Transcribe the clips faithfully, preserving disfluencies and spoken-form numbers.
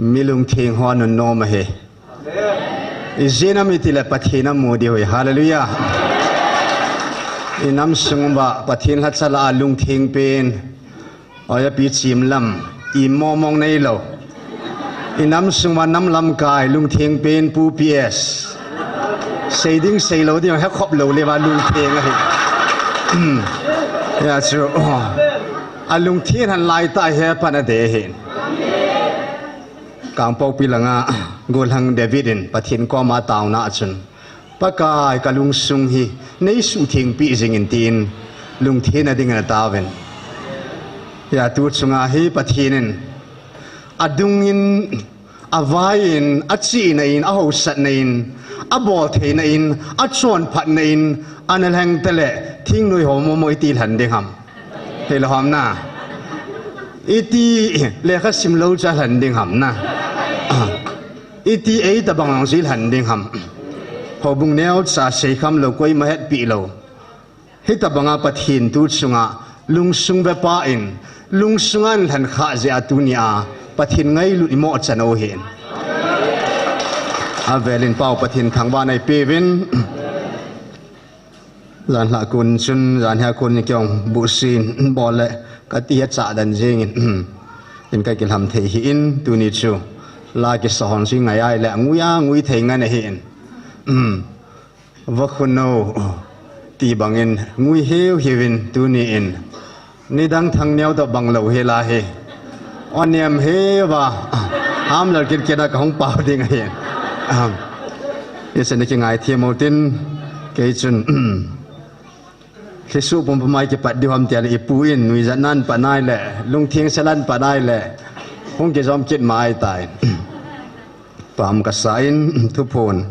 Mi lungtheng ho anunnom ahi. Ijeh inem itile Pathen amu diu ahi. Hallelujah. Inam sung uva Pathen lhacha lah a lungtheng pen, oiya pi chim lam, imomong neilou. Inam sung uva nam lamkai lungtheng pen Pu P S. Sei ding seilou ding hekhop lou le va lungtheng ahi. Hijeh chun, oh, alungtheng hen lai tah a hepan adei ahi. Kangpokpi langa Golhang David in Pathen koma ataona a chun, Pakai, kalungsung hi neisuhthengpi jingin tin lungtheng a dingin ataovin. Hijeh chun tuchunga hi Pathen in adungin, avaiyin, achihna in, ahaosatna in, aboltheina in, achonphatna in, ana lheng tale thingnoi ho momo iti lhen ding ham? Hilou ham na. Iti lekha simlou chu alhen ding ham na. Iti eitobang jong chu ilhen ding ham? Houbung neocha seikham lou, koima hetpi lou. Hitobanga Pathen tuchunga lungsung vepa in, lungsunga alhen khah jeh a tunia Pathen ngailut imo chan u ahin. Avelin Pau Pathen thangvahna eipeuvin. Janhi a kon chun, janhi a kon in keiin buhsin bol le kati a chah den jingin, in kakilham thei hih in, tuni chu la kisa hon chu ngai ai le ngui a ngui thei ngen ahin. Vakhunou ti bangin ngui hiu hiuvin tuni in. Nidang thang neo toh bang lou hi la hi. Onem hiuva. Ham lal kit kit a kahung pao ding ahi. Ahem. Isen kingai thim u tin. Kei chun. Thlisu pum pum a kipat diu ham tia le ipu in nuijat nan panai le. Lungtheng selan panai le. Hung kijom kit mai tai. Pam kasa in thuphon.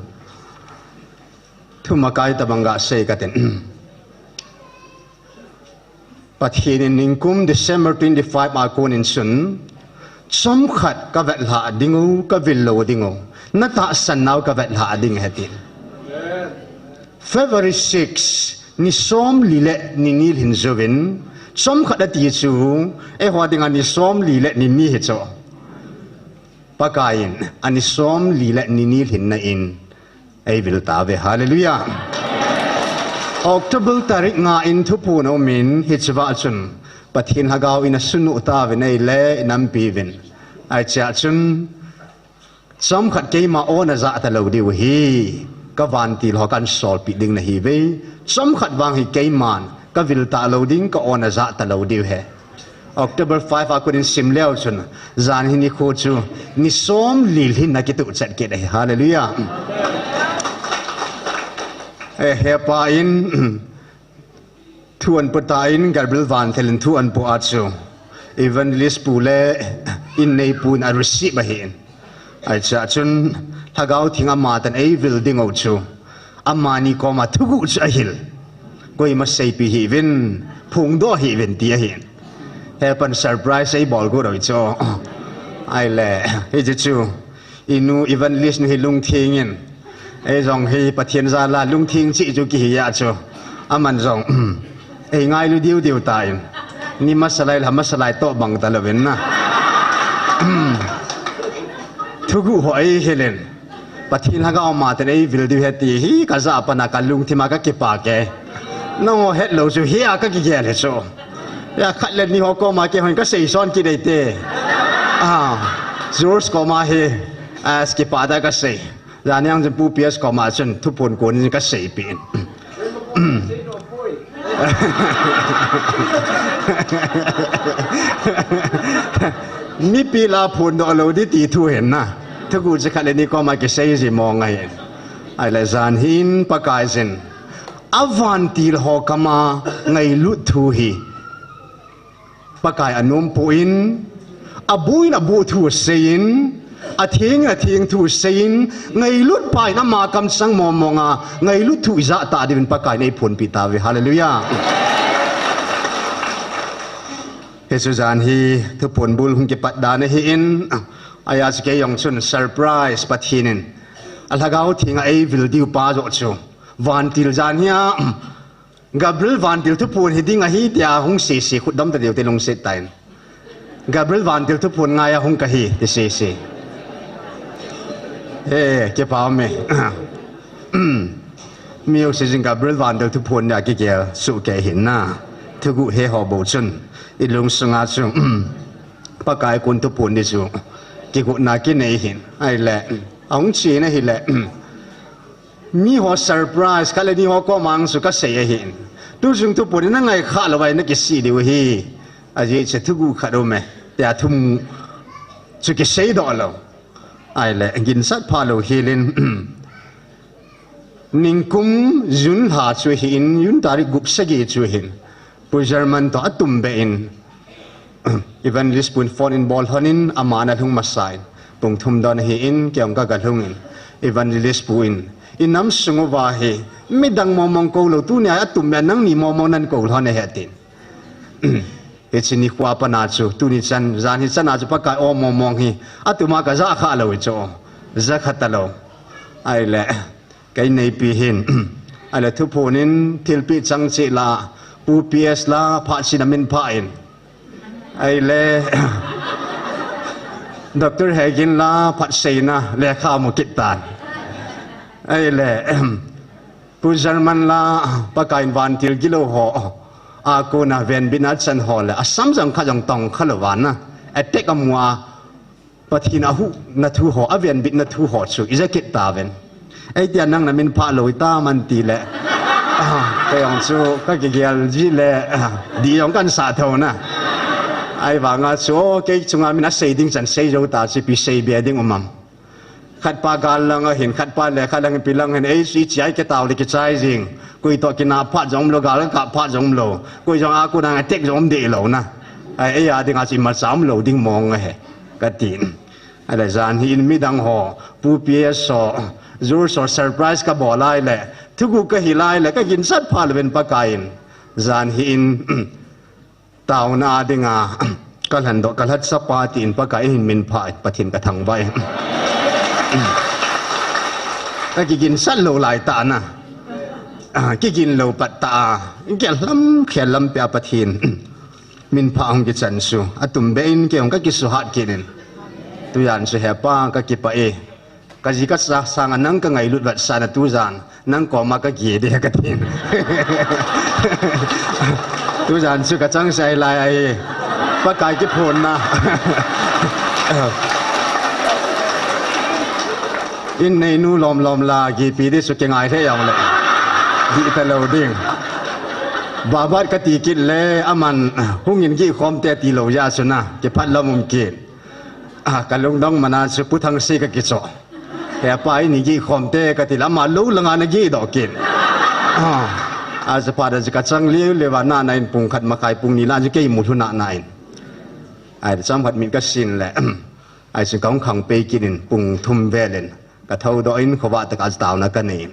Thumakai tobang gasei katin. Pathen in nikum December twenty-five a kon in chun, chomkhat kavetlha ding u, kavil lou ding u, natahsan nau kavetlha ding ahi tin. February six, ni somli le ni ni lhin jouvin, chomkhat ati chu, eiho dinga ni somli le ni ni hi chu. Pakai in, ani somli le ni ni lhinna in, eivil tauve, hallelujah. October tarik nga in thuphon aumin, hichea chun, Pathen Lhagao in asunuh tauvin eile, inampiuvin. Hichea chun, chomkhat keima ona jah talou diu ahi, kavantil ho kahin solpeh ding nahiuve, chomkhat vang hi keiman, kavil talou ding, ka ona jah talou diu ahi. October five a kon in sim leu chun, janhi nikho chu, ni somli lhinna kituh chet kit ahi. Hallelujah. Eh, hepa in, thu ahin po tan, Gabriel Vanthel in thu ahin po a chu, Evangelist pu le, in neipu in a receive ahin. Hichea chun, Lhagao Theng amatah in eivil ding u chu. Amani koma thuguh chu ahil. Koima seipeh hih uvin, phongdoh hih uvin ti ahin. Hepan surprise eibol got u chu. Ahile, hiche chu. Inu evangelist nu hi lungtheng in. Eijong hi Pathen jal a lungtheng cheh chu kihi a chu. Aman jong. Eingailu diu diu tan. Ni masa lai, lha masa lai toh bang talouvin na. Thuguh ho eihil in. Pathen Lhagao amatah in eivil diu ahi ti hi kajah a pat a kalungthim a kakipah e. Nangho hetlou chu hia kakigel hi chu. Hia khat le ni ho koma keihon kasei son kit eite. Ah, George koma hi, ah, kipah tah a kasei. Janhi a chun Pu P S koma chun thuphon kon in kaseipeh in. Mipi lah a phondoh lou ding ti thu ahin na. Thuguh chu khat le ni koma kisei ji mong ahin. Ahile janhi in Pakai jin. Avantil ho kama ngailut thu hi. Pakai anom poi, aboh in aboh thu asei in, atheng in atheng thu asei in, ngailut pa in ama kamchang mong mong a, ngailut thu ijah tah diuvin Pakai in eiphonpeh tauve. Hallelujah. Hiche chu janhi thuphon bul hung kipat dan ahin, ahia chu kei jong chun surprise Pathen in. A Lhagao Theng a eivil diu pa joh chu. Vantil janhi a, Gabriel Vantil thuphon hi ding ahi tia hung sese khut dom tadiu te lungset tan. Gabriel Vantil thuphon ngai a hung kahi ti sese. He, kipa me. Mi oxygen ka bril van deu thuphon nia kigel suh kei hin na. Thuguh he ho bou chun. I lungsunga chu. Pakai kon thuphon ni chu. Kigotna kinei hin. Ahile. Ahung chi na hile. Mi ho surprise, khat le ni ho ko mang chu ka sei ahin. Tu jung thuphon na ngai kha lou vai na kisih diu hi. Ajeh chu thuguh khat um e. Tia thum chu kisei doh lou. Ahile, ginsat pha lou hilin. Ningkum June lha chu hin, June tarik gup sagi chu hin. Pu German to atum be in. Evangelist pun phone in bol honin, ama na lhung masa in. Pung thum don hi in, keong ka ga lhung in. Evangelist pu in. I nam sung uva hi. Midang mong mong ko lou, tunia atum be nang ni mong mong nan ko lhon e he tin. Hiche nikho a pat na chu, tuni chan, jan hi chan a chu Pakai o mong mong hi, atuma ka ja kha lou chu, ja kha talou. Ahile, kei neipi hin, ahile thuphon in, thilpeh chang cheh la, Pu P S la, phat china min pha in. Ahile, Doctor Hegin la, phat seina, lekha mu kit tan. Ahile, Pu German la, Pakai in vantil gilou ho. A kona venbitna chan ho le, asam jong kha jong tong kha lou vana. Attack amu a, Pathen a huhna thu ho, a venbitna thu ho chu, i ja kit ta ven. Ei tia nang na min pha lou i ta man ti le. Ah, kei jong chu, ka kigel ji le, ah, di jong kan sa tho na. Ahivanga chu, o, kei chunga min a sei ding chan sei jou ta, chi pi sei be ding um am. Khat pa gal lang ahin, khat pa le khat lang pi lang hin, ei, si chi ai ke tau le kichai jing. Koi to kina phat jong lou, gal ka phat jong lou. Koi jong a ku nang attack jong de lou na. Ai, ei a ding a chi ma cham lou ding mong ahi. Ka tin. Ahile jan hi in midang ho. Pu P S so. Jur so surprise ka bol lai le. Thuguh ka hi lai le. Ka ginsat pha lou ven Pakai in. Jan hi in. Taona a dinga, ka lhan doh, ka lhat sapa tin Pakai in min pha, Pathen ka thangvah e. Ka kigin sat lou lai ta na. Ah, kigin lou pat ta. Kei lam, kei lam pia Pathen. Min pha hung kichan su. Atum be in kei hung ka kisuhat kit in. Tujan su he pa ka kipah e. Ka ji ka cha sanga nang ka ngailut vat sana tujan, nang koma ka ge de ka tin. Tujan chu ka chang sai lai ahi. Pakai kiphonna. In neinu lom lom la, gipi di chu kingai thei jong le. Di ta lou ding. Babat ka ti kit le, aman, hung in gi khom te ti lou ja chu na, kiphat lom um kit. Ah, ka lungdong mana chu Pu Thangsei ka kicho. He pa in gi khom te ka ti lama lou langa na gi doh kit. Ah, a chu pa da chu ka chang liu liu va na na in pung khat makhai pung ni la chu kei mu lhu na na in. Ai cham khat min ka sin le. Ai chu ka hung khang pei kit in pung thum vel in. Ka thou doh in khovah tah a taona ka nei.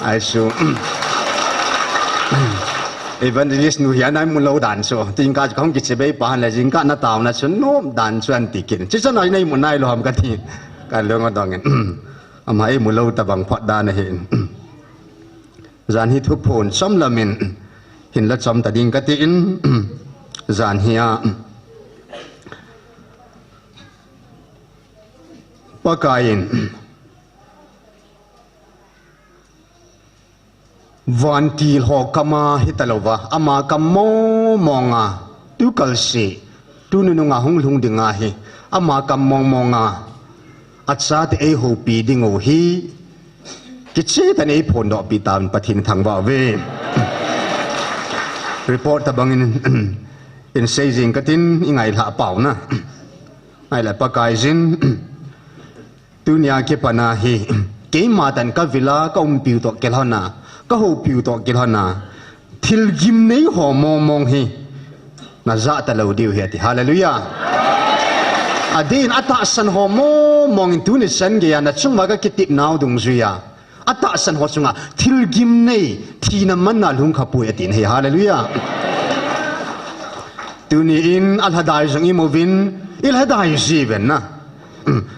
Ai chu, Evangelist nu hi anai mu lou dan chu. Tin ka chu ka hung kiche bei pa han le jingkah na taona chu nom dan chu an ti kit. Chi chan ai nei mu nai lou ham ka ti. Ka lung adong in. Ama ei mu lou ta bang phot dan ahi. Jan hi thuphon chom lam in. Hin la chom ta ding ka ti in. Jan hi a. Pakai in vantil ho kama hita louva, ama kam mong monga, tu kalse, tu nununga hung lhung dinga hi, ama kam mong monga, achate ei houpi ding u hi, kiche tah in ei phondoh pi tauvin Pathen thangvah uve. Report tabang in, in sei jing ka tin, i ngai lhah pau na. Ahile Pakai jin, tunia kipat a hi, keima tah in ka vil a, ka umpiu toh kilhon a, ka houpiu toh kilhon a, thil gimnei ho mong mong hi, na jah ta lou diu ahi ati. Hallelujah. Adeh in atahsan ho mong mong in tuni chan geiya na chunga ka kitepnau dungjuiya. Atahsan ho chunga thil gimnei, thina manna lhung kha poi ati ahi. Hallelujah. Tuni in alhadai jong i mu uvin, i lhadai ji uvin na.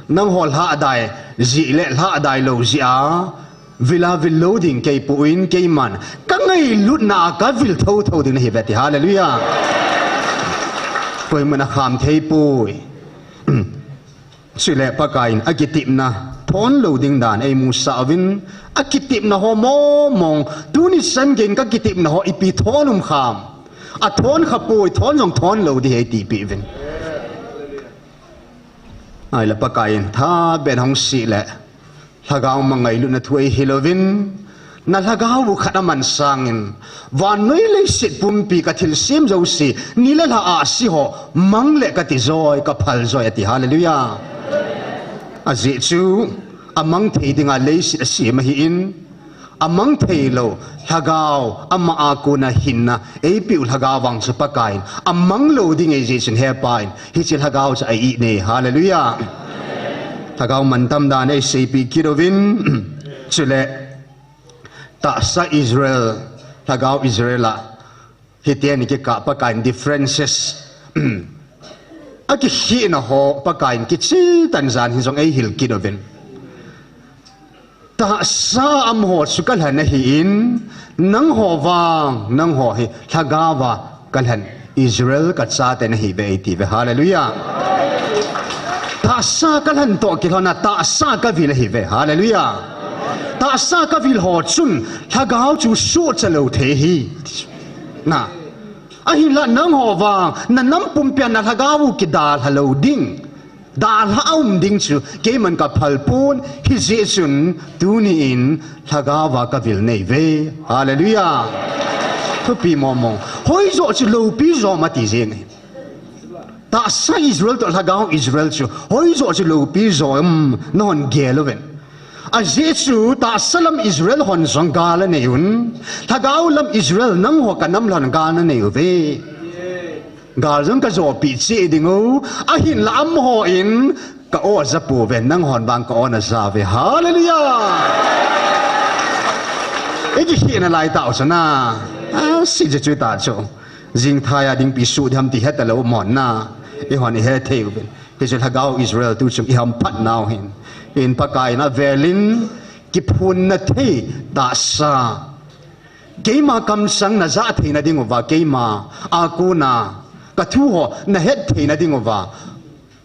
Nangho lhadai ji le lhadai lou ji a, vil a vil lou ding kei poi, keiman ka ngailutna a ka vil thotho ding nahi uve ati. Hallelujah. Koiman akham thei poi. Chule Pakai in akitepna thon lou ding dan eimusah uvin, akitepna ho mong mong, tuni chan geiyin kakitepna ho ipi thon um ham. Athon khapoi, thon jong thon lou ding ahi tipeh uvin. Ahile Pakaiyin thabeh in hung sih le, lhagao mangailutna thu eihil uvin, na lhagao u khat aman sangin, vannoi leiset pumpi kathilsem jouse, ni le lha ahsi ho, mang le kati joi, kaphal joi ati. Hallelujah. Ajeh chu, amang thei dinga leiset asem ahin, amang theilou lhagao, ama a kona hinna eipeh u lhagao vang chu Pakaiyin amang lou ding ahi jeh chun hepa in hiche lhagao chu a-it e. Hallelujah. Lhagao mantam dan eiseipeh kit uvin, chule tahsa Israel, lhagao Israel a hiteni kikah Pakaiyin differences, akikhehna ho Pakaiyin kichiltan jan hi jong eihil kit uvin. Tahsa amaho chu kalhen ahin, nangho vang, nangho hi lhagao a kalhen Israel kachate nahiuve eitiuve. Hallelujah. Tahsa kalhen toh kilhona tahsa kavil ahiuve. Hallelujah. Tahsa kavil ho chun lhagao chu sohcha lou thei ahi. Na, ahinla nangho vang, na nam pumpia na lhagao u kidalha lou ding, dalha aum ding chu keiman kaphal pon, hijeh chun tuni in lhagao a kavil neiuve. Hallelujah. Thupi mong mong. Hoijoh chu loupi jom ati jeng ahi. Tahsa Israel toh lhagao Israel chu hoijoh chu loupi jom, nahon gel uvin. Ajeh chu tahsa lam Israel hon jong gal anei un, lhagao lam Israel nangho kanam lhon gal nanei uve. Gal jong kajopeh cheh dingu, ahinla amaho in ka-o ajapouve, nanghon vang ka-o najauve. Hallelujah. Ikikhehna lai tah u chu na, asei jeh chu tah chu, jingthai a dingpi soh ding ham ti hetalou mong na, eihon ihe thei uvin. Hiche lhagao Israel tuchung ihamphat nau hin, in Pakaiyin avelin, kiphonna thei tahsa, keima kamsang najah theina dinguva, keima a kona kathu ho nahet theina dinguva,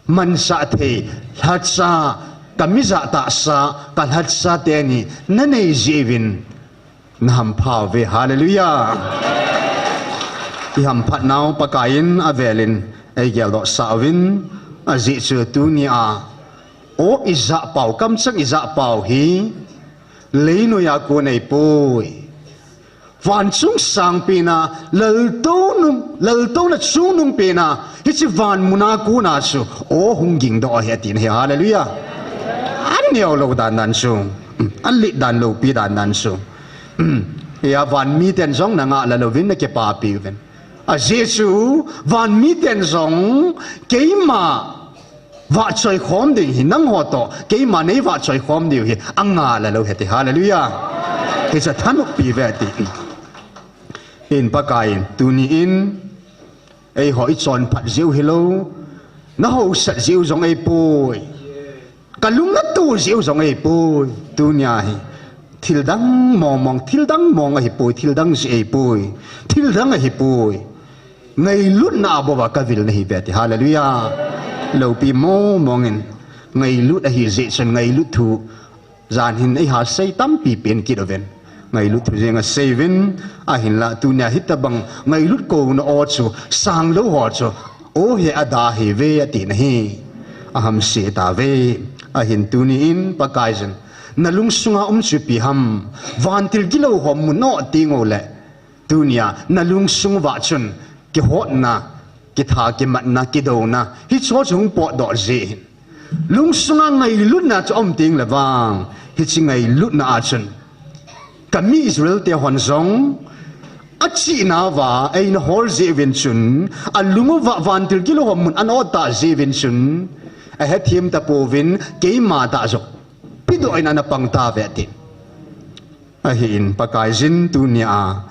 mansah thei lhacha, kamijah tahsa, kalhacha teni nanei jeh uvin nahampha uve. Hallelujah. Ihamphat nau Pakaiyin avelin eigeldoh sah uvin, ajeh chu tunia o ijah pau, kamchang ijah pau hi leinoiya kon ahipoi. Vanchung sangpen a, laltouna, laltouna chungnungpen a, hiche vanmuna kona chu o hung gingdoh ahi atina ahi. Hallelujah. Aneolou dandan chu, alet dan loupi dandan chu, hiya vanmiten jong nangah lalouvin nakipapi uvin. Ajeh chu vanmiten jong keima vahchoi khom ding hi, nangho toh keima neivahchoi khom diu hi angah lalou ahi ati. Hallelujah. Hiche thanoppi uve ati. In Pakaiyin tuni in eiho ichonphat jeh u hilou, nahaosat jeh u jong ahipoi, kalung natoh jeh u jong ahipoi. Tunia hi thildang mong mong, thildang mong ahipoi, thildang jeh ahipoi, thildang ahipoi. Ngailutna a bouva kavil nahiuve ati. Hallelujah. Loupi mong mongin ngailut ahijeh chun ngailut thu jan hin eihasei tampi pen kit uvin, ngailut thu jeng aseiyuvin, ahinla tunia hitobang ngailut kouna o chu sanglou ho chu o hi ada ahiuve atina ahi. Ahamse tauve. Ahin tuni in Pakaiyin nalungsunga um chu ipi ham, vantil gilou ho mun o tenguleh, tunia nalungsung uva chun kihotna, kitha kimatna, kidouna, hicheho chu hung potdoh jeh hin, lungsunga ngailutna chu aum tengle vang, hiche ngailutna a chun kami Israelte hon jong achihna uva eina hol jeh uvin chun, alung uva vantil gilou ho mun ana ot tah jeh uvin chun, ahethem tapouvin, keima tah joh pedoh in ana pang tauve ati. Ahin Pakaiyin tunia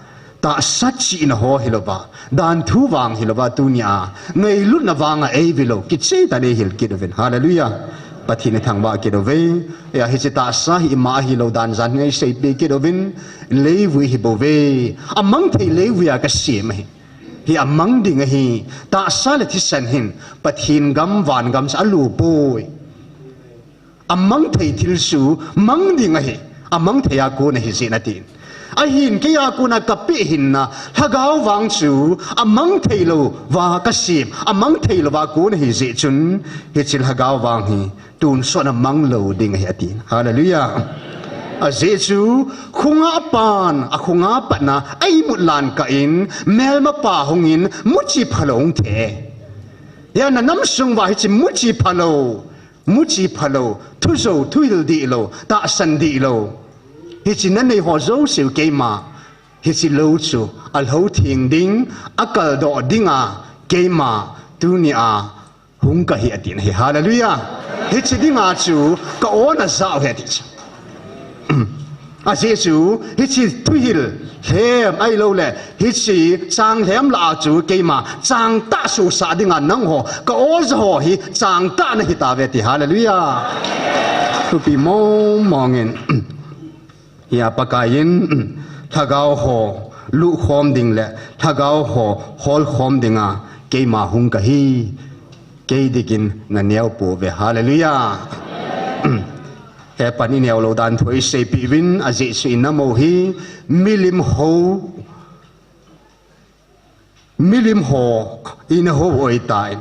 tahsa chihna ho hilouva, danthu vang hilouva, tunia ngailutna vanga eivilou kicheh tah in eihil kit uvin. Hallelujah. Pathen ithangvah kit uve. Hiche tahsa hi ima ahilou dan jan hin eiseipeh kit uvin, leivui ahibouve, amang thei leivuia kasem ahi. Hi amang ding ahi. Tahsa le thisan hin Pathen gam, vangam chu alo poi. Amang thei thil chu mang ding ahi. Amang thei a kon ahi jeh in atin. Ahin kei a kona kapeh hinna, lhagao vang chu amang thei louva kasem, amang thei louva kon ahi jeh chun, hiche lhagao vang hi tonsot a mang lou ding ahi atin. Hallelujah. Ajeh chu, khunga pan, akhunga patna, a imut lan kah in, melmapa hungin, muchi phalou hung the. Hia nanam sung uva hiche muchi phalou, muchi phalou, thujou, thuhil dihlou, tahsan dihlou. Hiche nanei ho jouse u keima, hiche lou chu, alhou theng ding, akaldoh dinga, keima, tunia, hung kahi atin ahi. Hallelujah. Hiche dinga chu, ka-on ajah u ahi ati chu. Ajeh chu, hiche thuhil lhem ahilouleh, hiche chang lhem lah a chu keima changtah sosah dinga nangho, ka-o jaho hi changtah nahitauve ati. Hallelujah. Thupi mong mongin, hia Pakaiyin, lhagao ho luhkhom ding le lhagao ho holkhom dinga keima hung kahi. Kei dingin naneo pouve. Hallelujah. Hepan ineo lou dan thu eiseipeh uvin, ajeh chu inam u hi milim ho, milim ho, ina hou u ahitai.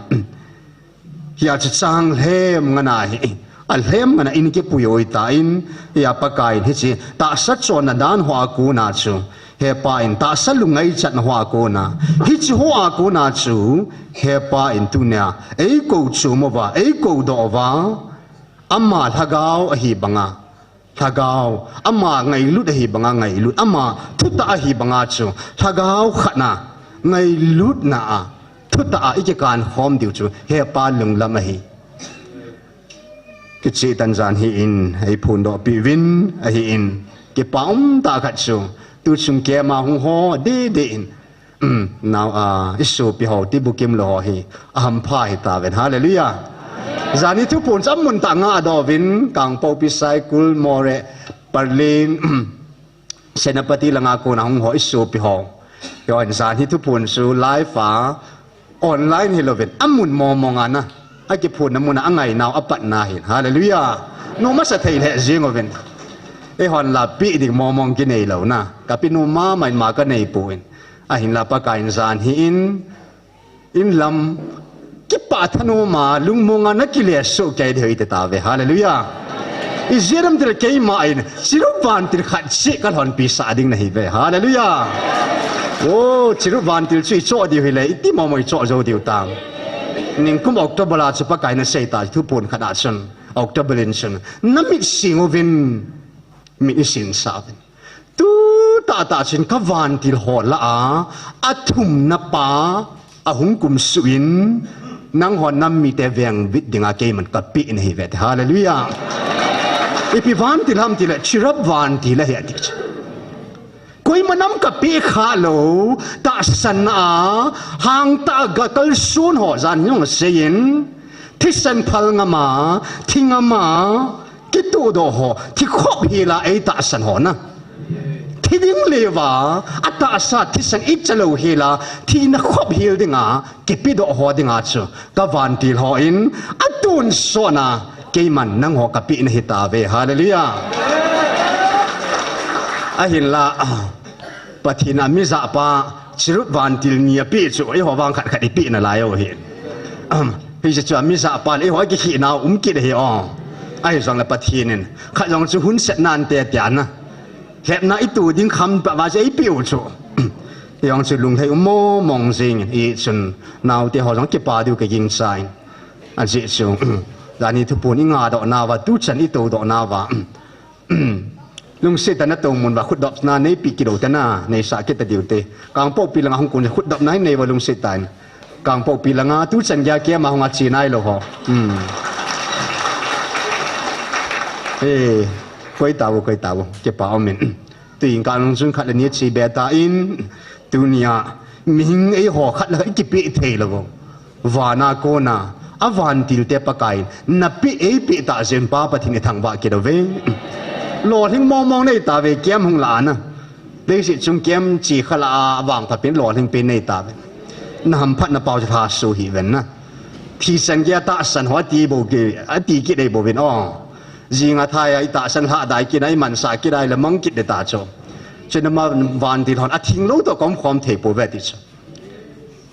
Hia chu chang lhem ngana hi, alhem ngana in kipui u ahitan, hia Pakaiyin hiche tahsa chonna dan hoa kona chu, hepan tahsa lungngaichatna hoa kona, hiche hoa kona chu, hepan tunia eikou chom uva, eikou doh uva, ama lhagao ahi banga lhagao, ama ngailut ahi banga ngailut, ama thutah ahi banga chu lhagao khatna, ngailutna a, thutah a ikikan khom diu chu hepa lunglam ahi. Kicheh tan jan hi in, eiphondoh peh uvin, ahin, kipa umtah khat chu, tuchung camp a hung ho dede in, nao a, isopi ho, tibukim lou ho hi, ahampha hitauve. Hallelujah. Jan hi thuphon chu amun tah nga adoh uvin, Kangpokpi, Saikul, Moreh, Palin, Senapati langa kona hung ho isopi ho. Hijeh in jan hi thuphon chu live a, online hilouvin, amun mong mong ana, akiphonna muna angainau apatna hin. Hallelujah. Nom asa thei lheh jeng uvin. Eihon la peh ding mong mong kinei louna, kapeh nom mama in ma kaneipoi. Ahinla Pakaiyin jan hi in, inlam, kipah thanoma, lungmonga nakile soh kei ding hite tauve. Hallelujah. Ijeh inem itile keiman, chirup vantil khat cheh kalhonpi sah ding nahiuve. Hallelujah. O, chirup vantil chu ichoh diu hile, iti momo ichoh jou diu tam. Ningkum October a chu Pakaiyin asei ta, thuphon khat a chun, October in chun, namit sing uvin, mit isinsah uvin. Tutah tah chun kavantil ho lah a, athumna pa, ahung kumsuh in, nanghon nam mite vengvit dinga keiman kapeh nahiuve ati. Hallelujah. Ipi vantil ham tile, chirup vantil ahi ati chu. Koima nam kapeh khalou, tahsan a, hangtah a kalson ho jan hi jong aseiyin, thisan phal ngama, thi ngama, kitohdoh ho, thi khop hela eitahsan ho na. Thi ding leuva, atahsa thisan ichalou hela, thina khop hel dinga, kipedoh ho dinga chu, kavantil hon, atonsotna, keiman nangho kapeh nahitauve. Hallelujah. Ahinla, Pathen in amijahpa, chirup vantil ni apeh chu, eiho vang khat khat ipeh nalai u ahi. Hiche chu amijahpa le eiho akikhehna um kit ahi o. Ahijongle Pathen in, khat jong chu hunsetna ante tia na, lhepna ito ding khampa va chu eipeh u chu, ijong chu lunglhai um mong mong jengin, hichun naote ho jong kipa diu kagingchan. Ajeh chu, jan hi thuphon ingadoh nauva, tuchan itoudoh nauva, lungset tah in natoumun uva khutdopna neipeh kit u tena, neisah kit tadiu te. Kangpokpi langa hung kon khutdopna hin neiuva lungset tah in. Kangpokpi langa tuchan geiya camp a hunga che nailou ho. E, koi tauvo, koi tauvo, kipa umin. Tuin kanung chun khat le ni che be tan, tunia, mihing eiho khat le khat ikipeh theilou u. Vana kona, avantilte Pakaiyin, napeh eipeh tah jeh in Pa Pathen ithangvah kit uve. Lolhing mong mong neitauve, camp hung lah a na. Leiset chung camp che kha lah a vangphat pen lolhing pen neitauve. Nahamphatna pao chu lhaso hih uvin na. Thichan geiya tahsan ho ati bou ki, ati kit dei bouvin o. Jinga thai a itahsan lhah dai kit a, imansah kit a, ila mang kit ding ta chu. Chun ama vantil hon atheng lou toh ka um khom thei pouve ti chu.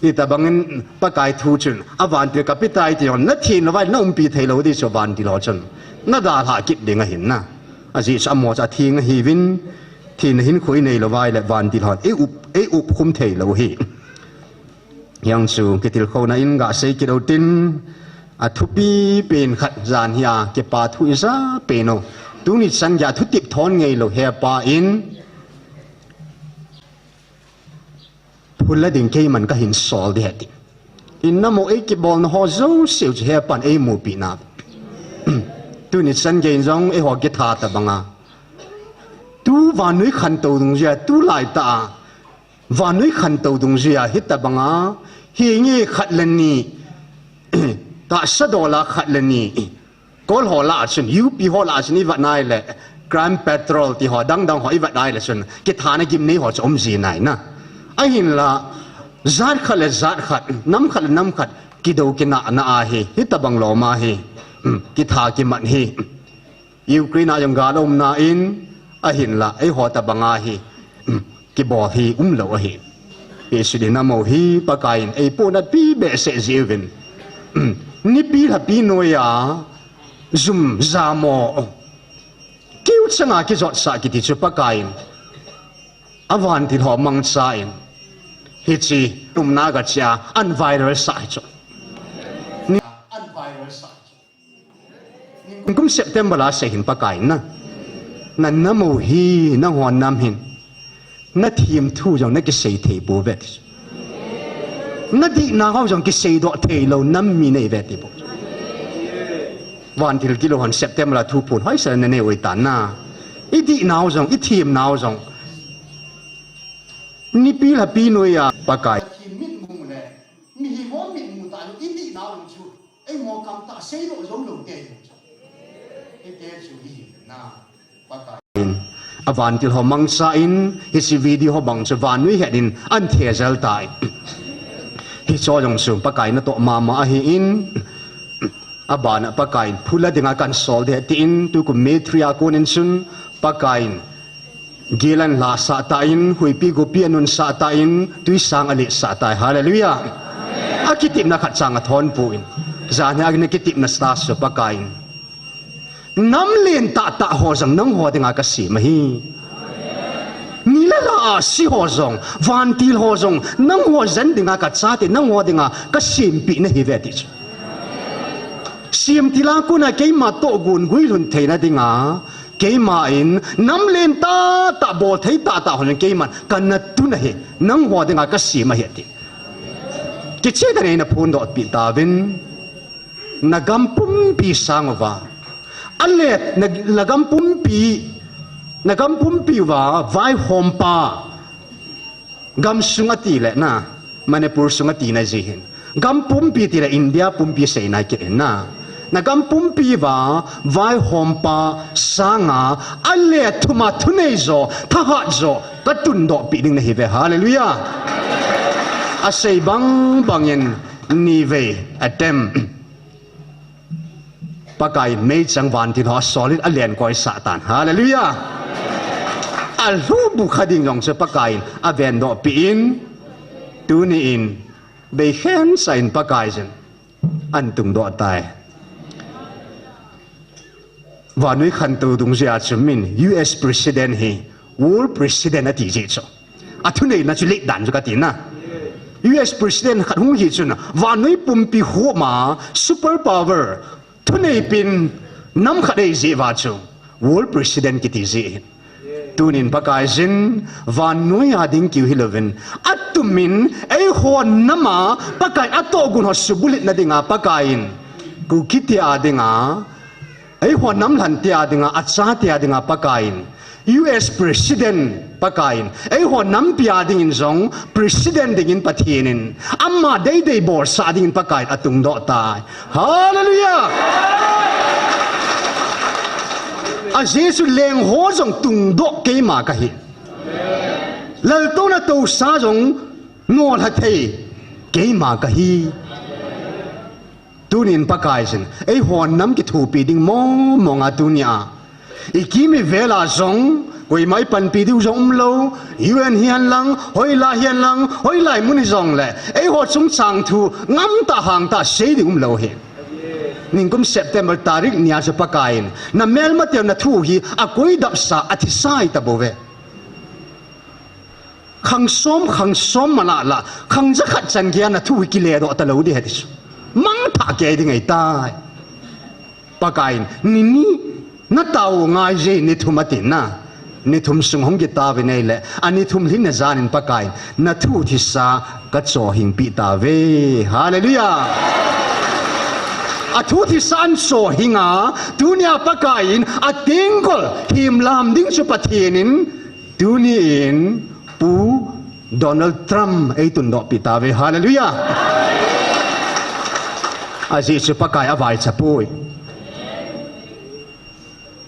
Hitabangin Pakai thu chun, avantil kape tai ti hon, nathem lou vai le naumpi thei lou ti chu vantil ho chun. Nadalhah kit ding ahin na. Ajeh chu amaho chu atheng ahiuvin, thenna hinkho inei lou vai le vantil hon, eiup, eiup khum thei lou hi. Hiang chu kitilkhouna in gasei kit utin, athupi pen khat jan hi a, kipa thu ija pen u. Tuni chan gei a thutep thon ngei lou hepa in, phula ding keiman kahin sol ding ahi ti. Inna mo ei kibolna ho jouse u chu hepan eimupi na. Tuni chan gei in jong eiho kitha tabanga. Tu vannoi khantou dungjuia, tu laitah a. Vannoi khantou dungjuia, hitabanga. Hinge khat le ni. Tahsa dollar khat le ni. Kol ho lah a chun, U P ho lah a chun, ivet nai le, Crime Patrol ti ho, dangdang ho, ivet nai le chun, kithana gimnei ho chu um ji nai na. Ahinla, jat khat le jat khat, nam khat le nam khat, kidou kinahna ahi, hitabang lom ahi, um, kitha kiman hi. Ukraine a jong gal umna in, ahinla, eiho tabanga hi, um, kibol hi umlou ahi. Hiche dinmun hi Pakaiyin eipohnatpi behseh jeh uvin. Nipi lhapi noiya jum jamo. Kiu changa kijotsah kiti chu Pakaiyin. Avantil ho mangchan. Hiche umna gache a ahin viral sah hi chu. Ni ahin viral sah. Kum September a sei hin Pakaiyin na. Na nam u hi, nangho nam hin. Na themthu jong nakisei thei pouve ti. Na dihnau jong kiseidoh thei lou nam mi nahiuve ti bou. Vantil kilou hon September a thuphon hoisel a nanei u ahitan na. I dihnau jong, i themnau jong. Nipi lhapi noiya Pakai. Mihem ho mitmu tah lou, i dihnau chu. Eiho kamtah seidoh jou lou te chu. Hiti chu hi na. Pakai. Avantil ho mangchan, hiche video ho bang chu vannoi het in ahin thejal tai. Hiche jong chu Pakaiyin natoh mama ahin. Abana Pakaiyin phula dinga kahin sol ding tin tukum May three a konin chun Pakaiyin Gil ahin lhasah tan, huipi gopi ahin nunsah tan, twisang aletsah tai. Hallelujah. Akitepna khat chang athon pon. Janhi a kitepna star chu Pakaiyin. Nam len tahtah ho jong nangho dinga kasem ahi. Ni le la ahsi ho jong, vantil ho jong, nangho jen dinga kachate, nangho dinga kasempeh nahiuve ti chu. Semtil a kona keima tohgon guilhun theina dinga, Keiman, nam len tahtah, bolthei tahtah hon keiman, kana tun ahi, nangho dinga kasem ahi ati. Kicheh tah in eina phondoh peh tauvin, nagam pumpi sang uva. Ale, na, nagam pumpi, nagam pumpi uva, vaihompa. Gamsung ati le na, Manipur sung ati na ji hin. Gam pumpi ti le India pumpi seina kit hin na. Nagam pumpi uva, vaihompa, sanga, ale thuma thunei jo, thahat jo, katundoh peh ding nahiuve. Hallelujah. Asei bang bangin, nivei, attempt. Pakaiyin meichang vantil ho solid alen koisah tan. Hallelujah. Alhubu kha ding jong chu Pakaiyin avendoh peh in. Tuni in, beikhen sa in Pakaiyin ahin tungdoh tai. Vannoi khantou dungjuia chu min U S President hi World President ati ji chu. Athuneina chu leh dan chu kati na. U S President khat hung hi chun vannoi pumpi homa super power thunei pen nam khat eiji uva chu World President kiti ji. Tunin Pakaiyin vannoi a ding kiu hilouvin atumin eiho nama Pakai atohgon ho subulhit na dinga Pakaiyin Kuki te a dinga Eiho nam lhante a dinga, achate a dinga Pakaiyin, U S President Pakaiyin, eiho nampi a dingin jong President dingin Pathen in, ama deidei bolsah dingin Pakaiyin atungdoh tai. Hallelujah! Ajeh chu lengho jong tungdoh keima kahi. Laltouna tousah jong nolha thei keima kahi. Tunin Pakai chun, eiho nam kithopi ding mong mong a tunia. Ikim ivela jong, koima ipanpi diu jong umlou, U N hihen lang, hoilai hihen lang, hoilai mun hijongle, eiho chungchang thu, ngamtah hangtah sei ding umlou hi. Ningkum September tarik nia chu Pakaiyin, namelmateu nathu hi, akoidapsa, athisa ahitabouve. Khang som, khang som malala, khang jakhat chan geiya nathu hi kiledoh talou ding ahi ti chu. Mangthah kei ding ahitai. Pakaiyin, ni ni, natao ngai je ni thum atina. Ni thum sung hung kitaovin ahile, ani thum lhinna janin Pakaiyin, nathu thisa kachohhingpeh tauve. Hallelujah. Athu thisa anchohhinga, tunia Pakaiyin, atengkol, himlam ding chu Pathen in, tuni in, Pu Donald Trump eitundohpeh tauve. Hallelujah. Ajeh chu Pakai avaicha poi.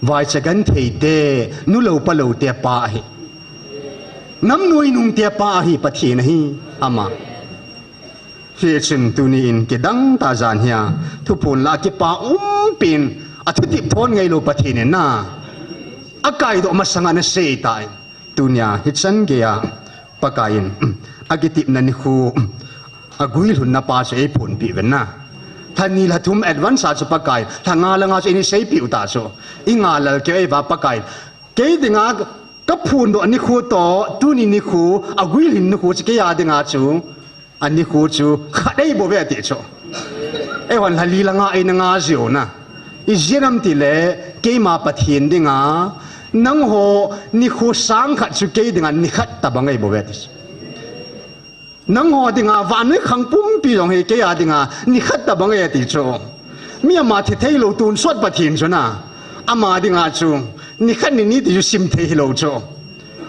Vaicha gentheite, nu lou pa loute pa ahi. Nam nuinungte pa ahi, Pathen ahi, ama. Hichun tuni in kidangtah jan hia, thuphon lah a kipa umpin, athutep thon ngailou Pathen in na, akaidoh masanga nasei tai. Tunia hichan geiya Pakaiyin, akitepna nikho, aguilhunna pa chu eiphonpeh uvin na. Lha ni lha thum advance a chu Pakaiyin, lha nga le nga chu eina seipeh u ta chu. Inga lal keu eiva Pakaiyin, kei dinga kaphondoh nikho toh, tuni nikho, aguilhun nikho chu kei a dinga chu, anikho chu khat ahibouve ati chu. Eihon lha li lha nga eina nga jiu na. Ijeh inem itile, keima Pathen dinga, nangho nikho sang khat chu kei dinga nikhat tobang ahibouve ati chu. Nangho dinga vannoi khang pumpi jong hi kei a dinga nikhat tobang ahi ati chu. Mi ama thi theilou tonsot Pathen chu na. Ama dinga chu nikhat ni ni ti chu simthei hilou chu.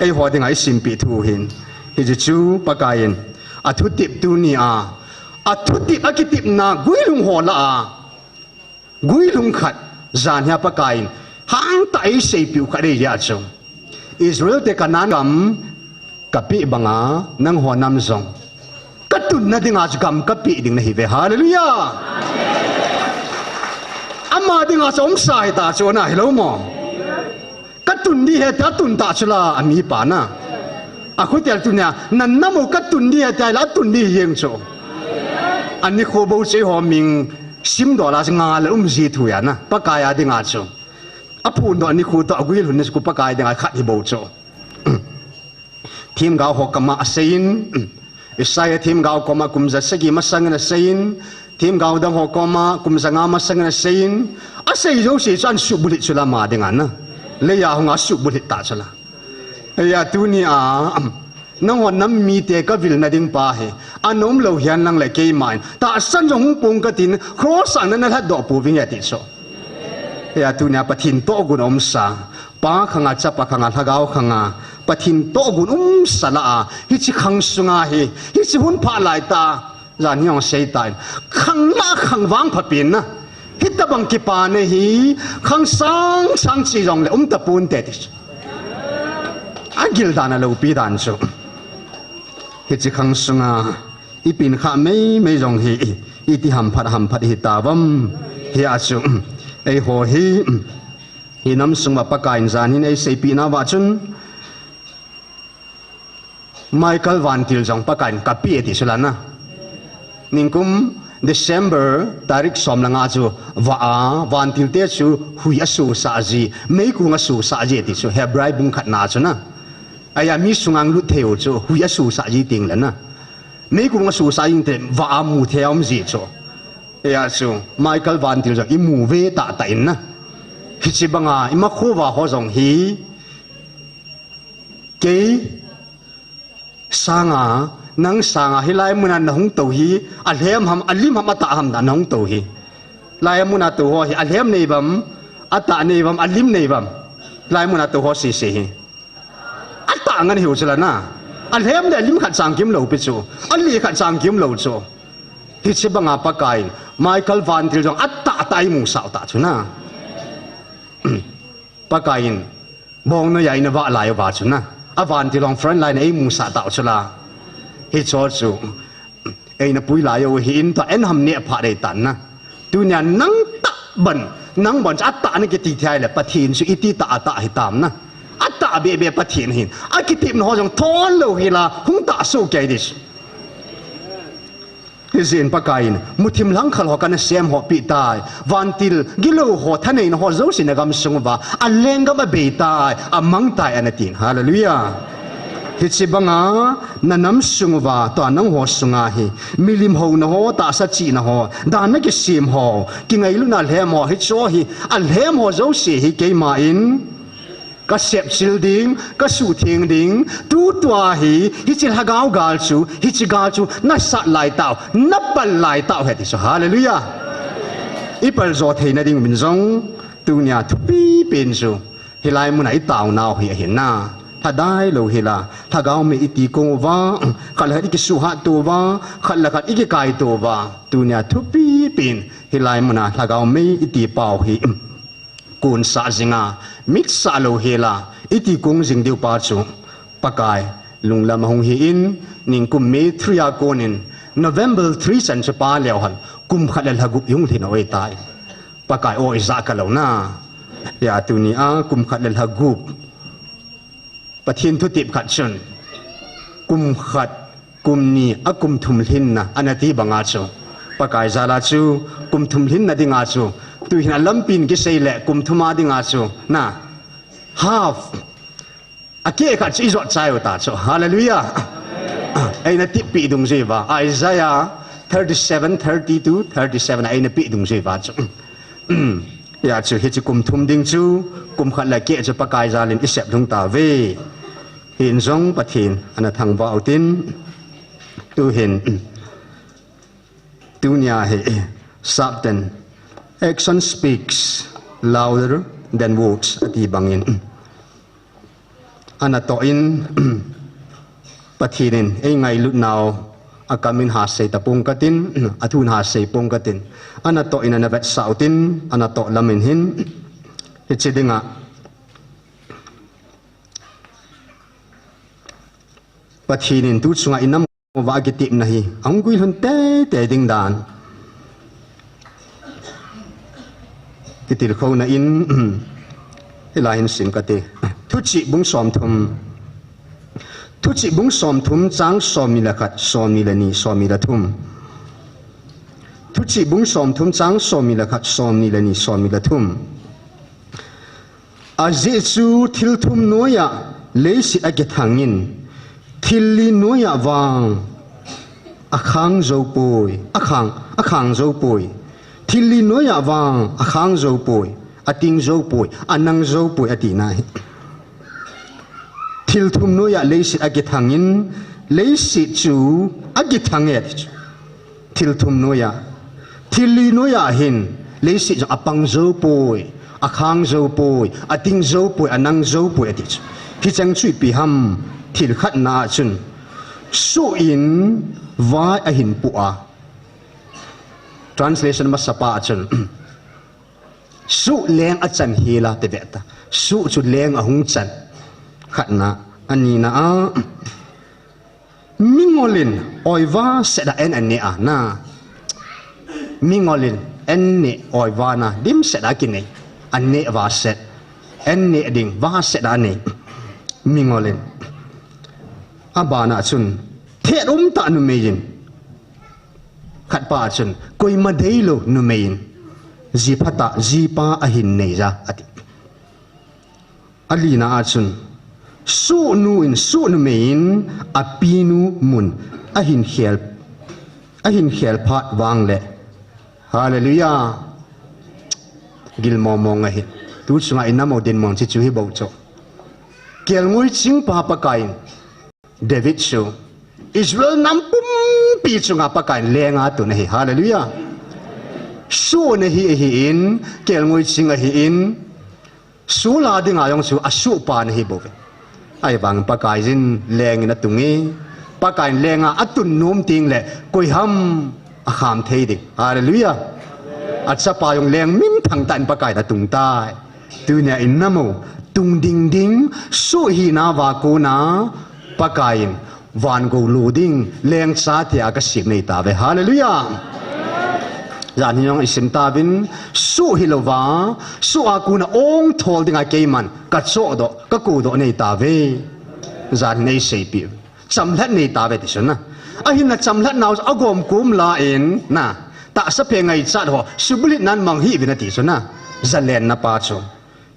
Eiho dinga isimpeh thu hin, hiche chu Pakaiyin, athutep tunia, athutep akitepna guilhung ho lah a, guilhung khat, jan hia Pakaiyin, hangtah eiseipeh u khat ahijeh chu, Israelte Canaan gam kapeh banga, nangho nam jong katunna dinga chu gam kapeh ding nahiuve. Hallelujah. Ama dinga chu umsa hita chu na, hilou mo. Katun ding ahi tia tun ta chu la, amipa na. Akhotel tunia, nanam u katun ding ahi tia la, atun ding jeng chu. Anikho bou chu eiho min simdoh la chu nga le um ji thu ahi na, Pakai a dinga chu. Aphondoh nikho toh aguilhun nikho Pakai dinga khat hibou chu. Themgao ho koma aseiyin, Isaiah themgao koma kum ja sagi masangin aseiyin, themgao dang ho koma kum ja nga masangin aseiyin, asei jouse chu ahin suhbulhit chu la ama dinga na. Leiya hunga suhbulhit ta chu la. Hia tunia, nangho nam mite kavilna ding pa hi, ana umlou hihen lang le keiman, tahsan jong hung pong katin, cross a nana lhatdoh pouvinge ati chu. Hia tunia Pathen tohgon aumsa, Pa khanga, Chapa khanga, Lhagao khanga, Pathen tohgon umsa lah a, hiche khang sunga hi, hiche hun phat laitah, jan hi jong seitan, khang lah khang vangphapen na, hitobang kipana hi, khang sang sang che jongle umtaponte ti chu. Agil dan a loupi dan chu. Hiche khang sunga, ipen khah meimei jong hi, iti hamphat hamphat ihitauvam. Hia chu, eiho hi, hi nam sunga Pakaiyin jan hin eiseipeh nauva chun, Michael vantil jong Pakaiyin kapeh ati chu la na. Ningkum December tarik som le nga chu vah a, vantilte chu hui asosah ji, meikong asosah ji ati chu, Hebrai bung khatna chu na. Ahia mi sunga lut theiu chu hui asosah ji tengle na, meikong asosah jing te vah a mu thei aum ji chu. Hia chu Michael vantil jong imu ve tahtah in na. Hiche banga imakhouva ho jong hi, kei sanga, nang sanga, hilai muna nahung tou hi, alhem ham, alim ham, atah ham da nahung tou hi. Lai muna tou ho hi, alhem nei uvam, atah nei uvam, alim nei uvam. Lai muna tou ho sese hi, atah ngen hiu chu la na. Alhem le alim khat chang kium lou pi chu, ali khat chang kium lou chu. Hiche banga Pakaiyin, Michael vantil jong atahtah imusah u ta chu na. Pakaiyin, bong noiya eina vah lai uva chu na, avantil jong front line a eimusah tau chu la. Hicheho chu eina pui lai u hi in toh, en ham neh phat dei tan na. Tunia nang tah ban, nang ban chu atah nakiti thei le Pathen chu iti tah atah hitam na. Atah bebe Pathen ahin. Akitepna ho jong thon lou hela, hung tahsoh kei ding. Hijeh in Pakai in, muthim langkhal ho kana sem ho pi tai. Vantil, gilou ho, thaneina ho jouse nagam sung uva, alenggam abei tai, amang tai, ana tin. Hallelujah. Hiche banga, nanam sung uva, tua nangho sunga hi, milim houna ho, tahsa chihna ho, dan nakisem ho, kingailutna lhem ho, hiche ho hi, alhem ho jouse hi, keima in, kasep chil ding, kasuhtheng ding, tutua hi, hiche lhagao gal chu, hiche gal chu, nasat lai tau, napal lai tau, hiti chu, hallelujah. Ipal jo theina ding min jong, tunia thupi pen chu, hilai muna itao nau hi ahin na. Lhadai lou hela, lhagao mei iti kong uva, khat le khat ikisuhat to uva, khat le khat ikikaito uva, tunia thupi pen, hilai muna lhagao mei iti pau hi. Kunsah jinga, mitsah lou hela, iti kong jing diu pa chu, Pakai, lunglam ahung hi in, ningkum May three a konin, November three chan chu pa leu hen, kum khat le lha gup ihung lhin oi tai. Pakai o ija kalou na. Hia tunia, kum khat le lha gup. Pathen thutep khat chun, kum khat, kum ni, akum thum lhinna, ana ti banga chu. Pakai jala chu, kum thum lhinna dinga chu. Tuhin alampin kisei le, kum thum a dinga chu. Na, half. Akeh khat chu ijot chai u ta chu. Hallelujah. Eina tipi dungjui uva. Isaiah thirty-seven, thirty to thirty-seven, eina pi dungjui uva chu. Hia chu, hiche kum thum ding chu, kum khat le keh chu Pakai jalin isep lhung tauve. Hin jong Pathen, ana thangvah utin. Tuhin, tunia hi, sapten, action speaks louder than words, ati bangin. Anatoh in, Pathen in, eingailut nau, akamin hasei tapong katin, athun hasei pong katin. Anatoh in, ana vetsah utin, anatoh lamin hin. Hiche dinga, Pathen in tu chunga inam uva akitepna hi, ahung guilhun teitei ding dan. Kitilkhouna in, hilai hin sim kate. Thuchih bung somthum. Thuchih bung somthum chang somni le khat, somni le ni, somni le thum. Thuchih bung somthum chang somni le khat, somni le ni, somni le thum. Ajeh chu thil thum noiya leiset akithangin, thil li noiya vang akhang jou poi, akhang, akhang jou poi. Thil li noiya vang akhang jou poi, ating jou poi, anang jou poi, atina hi. Thil thum noiya leiset akithangin, leiset chu akithang e. Thil thum noiya, thil li noiya hin, leiset jong apang jou poi, akhang jou poi, ating jou poi, anang jou poi, ati chu. Hicheng chu ipi ham, thil khatna a chun, soh in vai ahin poh a. Translation masapa a chun, soh leng achan hela ti ve ta. Soh chu leng ahung chan. Khatna, anina a, mingol in oiva set a an aneh a na. Mingol in an neh oiva na dimset a kinei. Aneh vaset. An neh ding vaset a anei. Mingol in. Abana chun, thet umtah numei in. Khatpa chun, koima deilou numei in. Ji phatah, jipa ahin nei ja, ati. Alina a chun, sohnu in, soh numei in, apinu mun, ahin khel, ahin khel phat vang le. Hallelujah. Gilmo mong ahi. Tu chunga inam u dinmun chu chu hi bou chu. Kelngoi chingpa Pakai in, David chu, Israel nam pumpi chunga Pakai in lenga tun ahi. Hallelujah. Soh ana hi, ahi in, kelngoi ching ahi in, Saul a dinga jong chu asohpa ana hi bou ve. Ahivang Pakai in leng in atung e. Pakai in lenga atun nom teng le koiham akham thei ding. Hallelujah. Achapa jong leng minthang tah in Pakai in atung tai. Tunia inam u tung ding ding soh hina va kona Pakai in van gou lo ding lengcha tia kasem nei tave. Hallelujah. Jan hi jong isim tauvin, suh hilouva, suh a kona ong thol dinga keiman kachoh doh, kakou doh nei tauve. Jan hi nei seipeh. Chamlhat nei tauve ti chu na. Ahinla chamlhat nau agom kom la in na. Tahsa phe ngaichat ho, subulhit nan mang hih uvin ati chu na. Jalenna pa chu.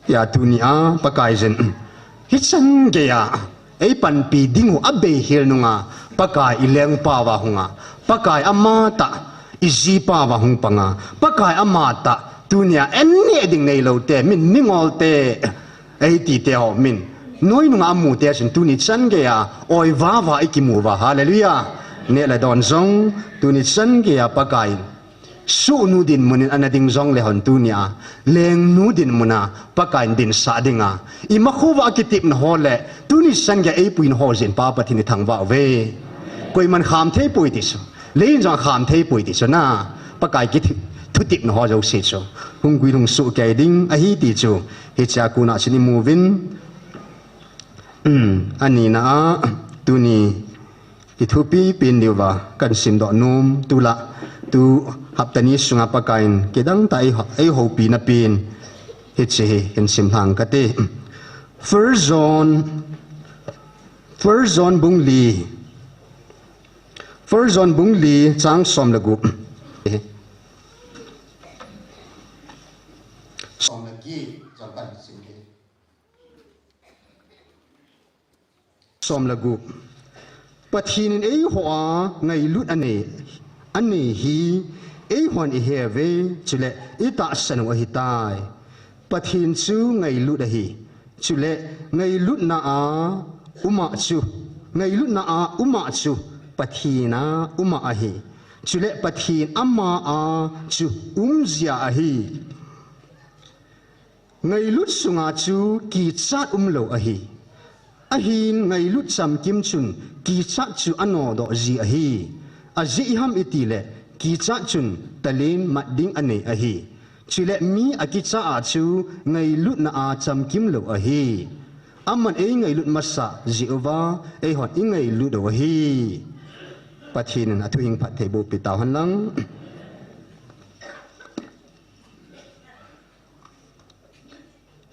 Hia tunia Pakaiyin, hichan geiya eipanpi ding u abeihel nunga, Pakai ilengpa uva hunga, Pakai amatah ijipa uva hung panga, Pakai amatah tunia einneh ding neilou te, min mingol te, eiti te ho min noi nunga amu te chun tuni chan geiya oivav a ikimu uva. Hallelujah. Neh le don jong tuni chan geiya Pakaiyin suhnu dinmun in ana ding jongle hon tunia, lengnu dinmun a Pakaiyin dinsah dinga, imakhouva kitepna ho le tuni chan geiya eipuina ho jeh in Pa Pathen ithangvah uve. Koiman kham thei poi ti chu. Leiyin jong kham thei poi ti chu na. Pakai kitep, thutepna ho jouse chu hung guilhung soh kei ding ahi ti chu hichea kona chun imu uvin. Um, anina a, tuni ithupi pen diuva kahin simdoh nom, tulai, tu hapta ni sunga Pakaiyin kidang tah a ei, eihoupina pen, hiche hi kahin simlhang kate. First John, First John bung li, First John bung li chang som le gup. Som le gup. Pathen in eiho a ngailut anei, anei hi eihon ihe uve, chule itahsan u ahitai. Pathen chu ngailut ahi. Chule ngailutna a uma chu, ngailutna a uma chu Pathen a uma ahi. Chule Pathen ama a chu umjia ahi. Ngailut sunga chu kichat umlou ahi. Ahin ngailut chamkim chun kichat chu anodoh ji ahi. Ajeh iham itile kichat chun talen mat ding anei ahi. Chule mi akicha a chu ngailutna a chamkim lou ahi. Aman eingailut masah jeh uva eihon ingailut u ahi. Pathen in athu hing phatthei boh peh tauhen lang.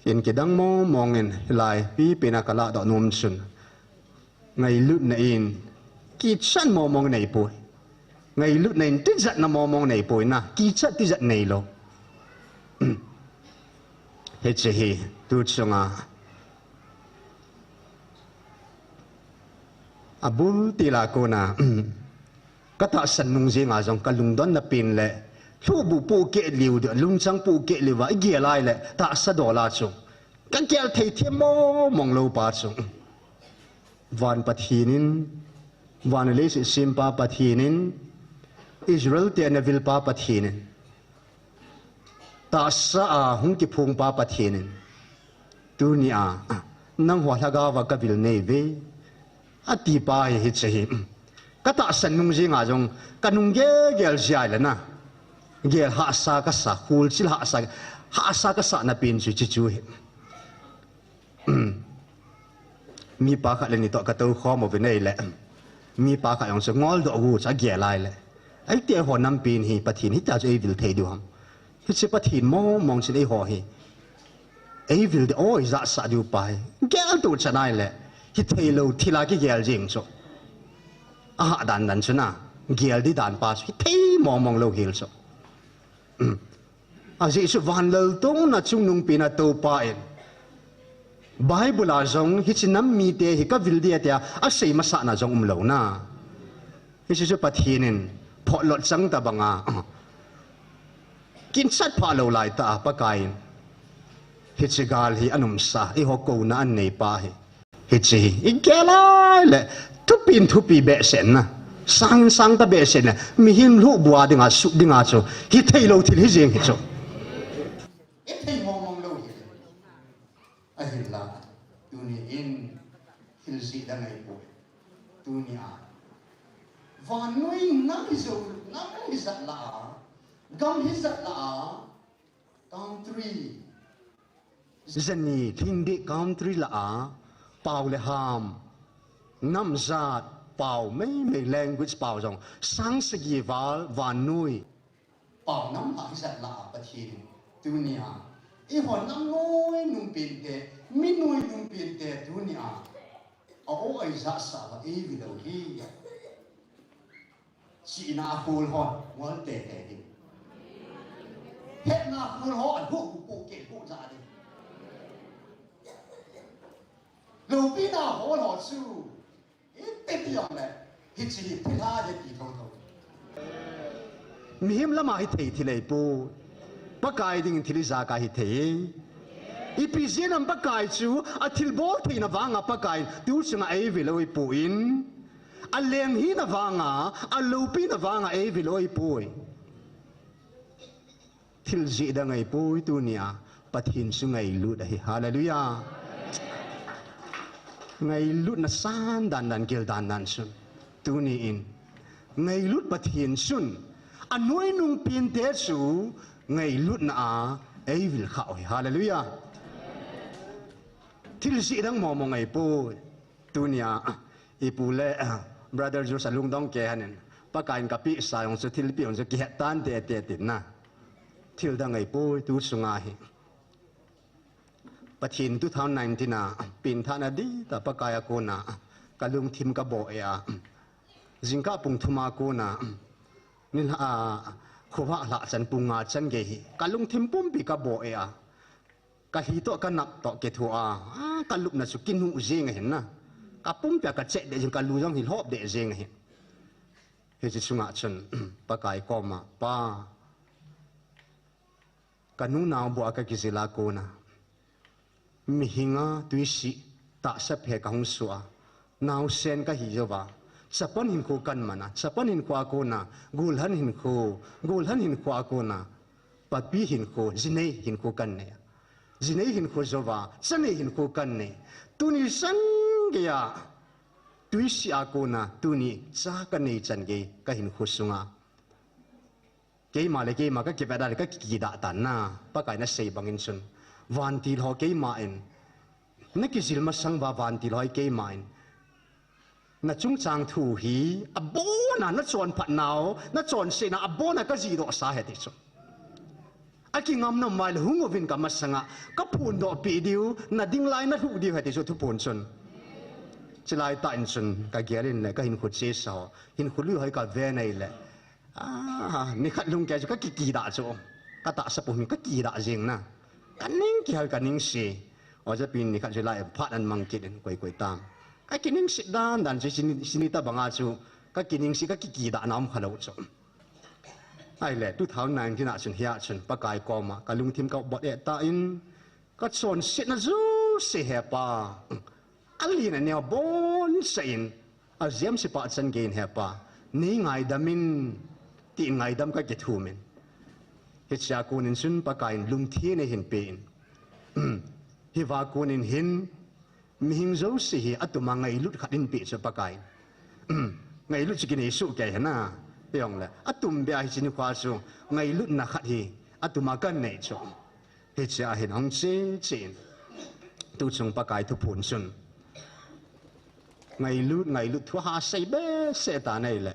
Hin kidang mong mong in hilai pipen a kalahdoh nom chun, ngailutna in kichat mong mong neipoi. Ngailutna in tijatna mong mong neipoi na, kichat tijat neilou. Hiche hi tu chunga abul til a kona katahsan nung jenga jong kalungdonna pen le lhuhbuh pohkeh liu ding, lungchang pohkeh liu va igel a ile tahsa dol a chu kagel thei them mong mong lou pa chu, van Pathen in, van le leiset sempa Pathen in, Israel te ana vil pa Pathen in, tahsa a hung kiphong pa Pathen in, tunia nangho lhagao va kavil nei uve, ati pa hi hiche hi. Katahsan nung jenga jong kanung gel gel jia ile na, gel hahsa kasa, khulchil hahsa, hahsa kasahna pen chu hiche chu hi. Mipa khat le ni toh katou khom uvin ahile, mipa khat jong chu ngoldoh u chu agel a ile, eite ho nampi in hi Pathen hitia chu eivil thei diu ham. Hiche Pathen mong mong chun eiho hi eivil ding, oi, ijahsah diu pa hi gel tou chan a ile, hithei lou thil a kigel jeng chu, ahah dan dan chu na, gel di dan pa chu hithei mong mong lou hel chu. Ajeh chu van laltouna chungnung pen a toupa in Bible a jong hiche nam mite hi kavil ding atia asei masatna jong umlou na. Hiche chu Pathen in photlot chang tobanga kinchat phah lou laitah a Pakai in hiche gal hi ana umsa, eiho kouna anei pa hi. Hiche hi igel a ile thupi in thupi behseh na, sang in sang tah behseh na, mihem lhuhbua dinga, sut dinga chu hithei lou thil hijeng hi chu. Ithei mong mong lou hi. Ahinla, tuni in thil jih dang ahipoi. Tunia vannoi nam hijou, nam hijat lah a, gam hijat lah a, country jani lhingdih country lah a, pao le ham, namjat pao, meimei language pao jong sang sagi val vannoi Pau nam la hi sat la a Pathen in. Tunia. Eiho nam noi nung pente, mi noi nung pente tunia. A o ai za sa va ei vi lo hi. Sina hul ho, wal te te hi. Hetna hul ho, a hu hu pu ke hu za de. Lupina hul ho chu. Iti ti jong le, hiche hi thilha hi ti thotho. Mihem lama hi thei thil ahipoi. Pakai dingin thil ijakai hi thei. Ipi jeh ham Pakai chu, athilbol theina vanga Pakai, tu chunga ei vil ahipoi. Aleng hina vanga, alupina vanga ei vil ahipoi. Thil jeh dang ahipoi tunia, Pathen chu ngailut ahi. Hallelujah. Ngailutna san dan dan gel dan dan chun. Tuni in. Ngailut Pathen chun. Anoi nung pente chu ngailutna a ei vil kha u ahi. Hallelujah. Thil jeh dang momo ahipoi. Tunia, ipu le, brother Josh alungdong kei hanin. Pakai in kapeh sa jong chu thilpeh jong chu kihet tan te te tin na. Thil dang ahipoi tu chunga hi. Pathen two thousand nineteen a, pengthahna ding tah Pakai a kona, kalungthim kaboh e a. Jingkah pung thum a kona, nilhah a, khovah lhah chan pung nga chan gei hi. Kalungthim pumpi kaboh e a. Kalhi toh kanap toh kithoa, a, kalupna chu kinuh jeng ahin na. Kapumpia kachet deh jeng, kalu jong hi lhop deh jeng ahin. Hiche chunga chun, Pakai koma, Pa, kanunau bua kakijil a kona. Mihinga tuisih tahsa phe kahung sua. Naosen kahi jouva. Chapang hinkho kaman a. Chapang hinkho a kona. Golhang hinkho. Golhang hinkho a kona. Papi hinkho. Jinei hinkho kanei a. Jinei hinkho jouva. Chanei hinkho kanei. Tuni chan geiya. Tuisih a kona. Tuni cha kanei chan gei. Kahinkho sunga. Keima le keima kakivet a le kakikidah tan na, Pakai in asei bangin chun. Vantil ho keima in. Nakijil masang uva vantil ho keima in. Nachungchang thu hi, abona, nachonphat nau, nachonsetna, abona kajihdoh sa ahi ti chu. Akingam nom uva le hung uvin kamasanga, kaphondoh peh diu, nading lai nalhuh diu ahi ti chu thuphon chun. Chulai tah in chun, kagel in le, kahinkho chesa ho, hinkho lui ho hi kave nai le. Ah, nikhat lungkei chu kakikidah chu. Katahsa pum hi kakidah jeng na. Kaning kihal kaning se. Oja pin nikhat chu lai phat an mang kit in koi koi tam. Kakining se dan dan chu sini, sini tabanga chu. Kakining se kakikidah na um khalou chu. Ahile, two thousand nineteen a chun hia chun Pakai koma. Kalungthim kabot e tan. Kachonsetna jouse he Pa. Alen aneo bonsah in. Ajemse pachan gei in he Pa, nei ngaidam in, tin ngaidam kakithum in. Hichea konin chun Pakai in lungthim eihin pen. Hiva konin hin, mihing jouse hi atuma ngailut khat eipeh chu Pakai in. Ngailut chu kinei soh kei hina, hijongle. Atum beh a hiche nikho chu, ngailutna khat hi, atuma kanei chu. Hichea hin ahung che che in. Tuchung Pakai thuphon chun. Ngailut, ngailut thu ahasei behseh tan ahile.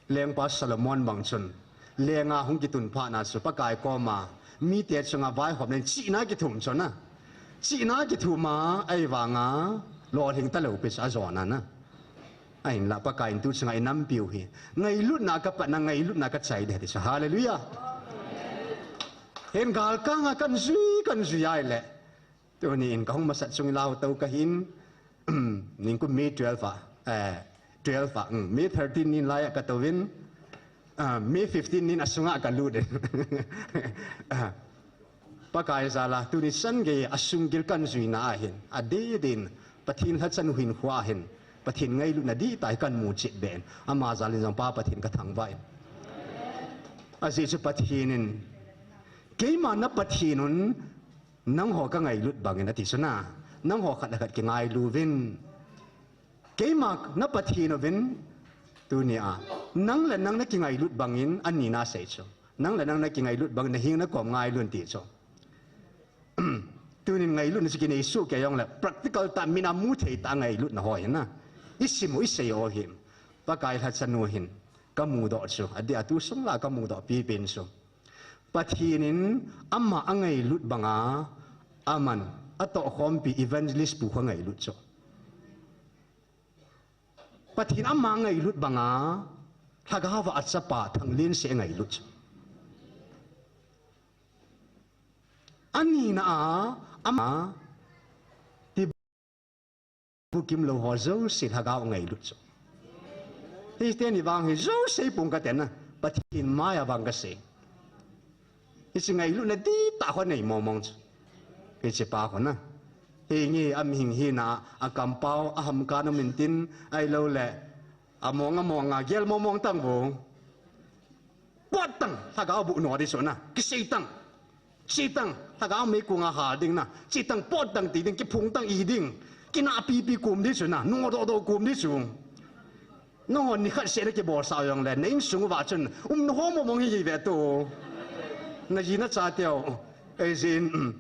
Lengpa Solomon bang chun. Lenga hung kitun phat na chu Pakai koma. Mite chunga vaihomna in chihna kithum chun a. Chihna kithum a, ahivanga. Lolhing talou pi chu ajona na. Ahinla Pakai in tuchunga inampiu hi. Ngailutna kapatna, ngailutna kachai ding ahi ti chu. Hallelujah. Hin galkanga kanjui, kanjui ahile. Tuni in kahung masat chung lau tou kahin. Ningkum May twelve a. Eh, twelve a. May thirteen nin laiya katouvin. Ah, May fifteen nin asunga kalut in. Ah, Pakai jal a, tuni chan gei a sunggil kanjuina ahin, adeh din, Pathen lhachanu hinkho ahin, Pathen ngailutna dihtah hi kanmu chet beh in, ama jal in jong Pa Pathen kathangvah in. Ajeh chu Pathen in, keima na Pathen un, nangho kangailut bangin ati chu na, nangho khat le khat kingailu uvin. Keima na Pathen uvin, tunia, nang le nang nakingailut bangin, ani na sei chu. Nang le nang nakingailut bangin, naheng nakom ngailun ti chu. Tunin ngailutna chu kinei soh kei jongle, practical tah min amu thei tah ngailutna ho hina. Isim u, isei u hi. Pakai lhachanu hin. kamudoh chu, adeh a tu sung la kamudoh pipen chu, Pathen in ama angailut banga, aman atohkhompi evangelist pu kha ngailut chu. Pathen ama ngailut banga, Lhagao a achapa Thanglinsei ngailut chu. Anina a, ama, ti bukim lou ho jouse Lhagao ngailut chu. Hiti ni vang hi jouse pung katina, Pathen maiya vang kasei. Hiche ngailutna dihtah ho nei mongmong chu. Hiche pa ho na. Hinge amihing hina, akampao, ahamkan umin tin, ahilouleh, among among a, gel mongmong tang vo. Pot tang, Lhagao bu no di chu na. Kisei tang. Che tang, Lhagao mei kunga hal ding na. Che tang, pot tang ti ding, kiphung tang i ding. Kina pipi kum di chu na. Nodoh doh kum di chu. Nangho nikhat seh na kibolsah jongle, na insung uva chun, um na ho mong mong hi ve tu. Naji nachateu, eijin, um,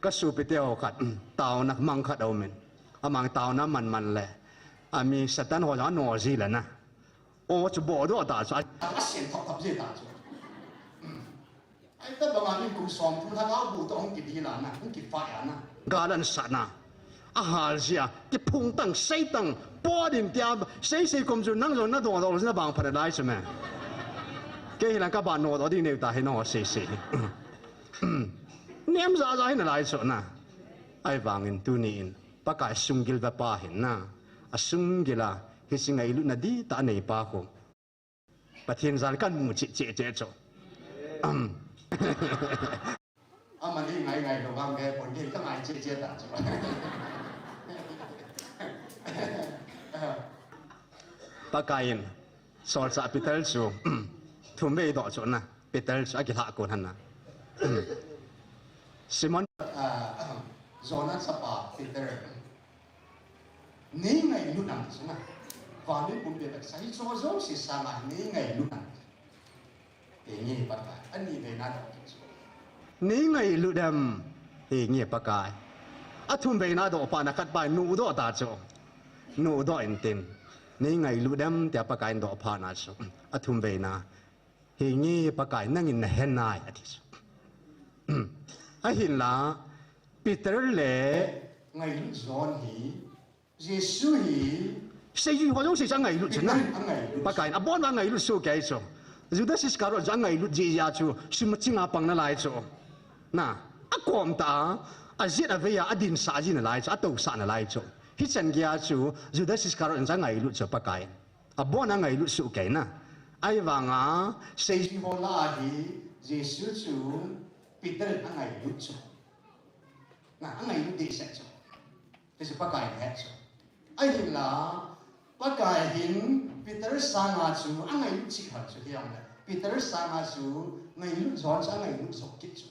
kasopi teu khat, um, taona mang khat aumin. Amang taona man man le. Ami Satan ho jong ano ji le na. O chu bodoh ta chu. Asen thop thop ji ta chu. Ahi tabanga min kum som thum Lhagao bu toh hung kidil a na, hung kifai a na. Gal an sa na. Ahal jia, kiphung tang, sei tang, pot in tia, sei sei kom chu nang jong nadoh doh na bang phat nalai chu me. Kei hilang kaban nodoh ding neu ta hi no sei sei. Nem ja ja hi nalai chu na. Ahivangin tuni in, Pakai sunggil ve pa hin na. Asunggil a, hiche ngailutna dihtah anei pa khu. Pathen jal kamu cheh cheh cheh chu. Am. Amani ngai ngai lou vang ve pon ding ka ngai cheh cheh ta chu. Pakaiyin, solchah Peter chu, thum vei doh chu na, Peter chu akilhah kon hana. Simon. Ah, Jonah chapa Peter. Nei ngailut nam ti chu na. Vannoi pumpi a kasei chu jouse sanga nei ngailut nam. Hinge Pakai, ani veina doh kit chu. Nei ngailut em, hinge Pakai. Athum veina doh phat na khat pa in nodoh ta chu. Nodoh in tin. Nei ngailut em tia Pakai in doh phat na chu. Athum veina. Hinge Pakai nangin nahe nai, ati chu. Ahinla, Peter le ngailut John hi, Jesu hi, seijui ho jouse chu angailut chu na. Peter angailut. Pakai in abon uva angailut soh kei chu. Judas Iscariot chu angailut jeh a chu, sum achinga pang nalai chu. Na, akom tah a, ajet avei a, adinsah ji nalai chu, atousah nalai chu. Hichan geiya chu, Judas Iscariot chu angailut chu Pakai in. Abon a ngailut soh kei na. Ahivanga, seijui ho lah a hi, Jesu chu Peter in angailut chu. Na, angailut dehset chu. Hichu Pakai in ahet chu. Ahinla, Pakai hin Peter sanga chu angailut cheh lhon chu hijongle. Peter sanga chu ngailut John chu angailut joh kit chu.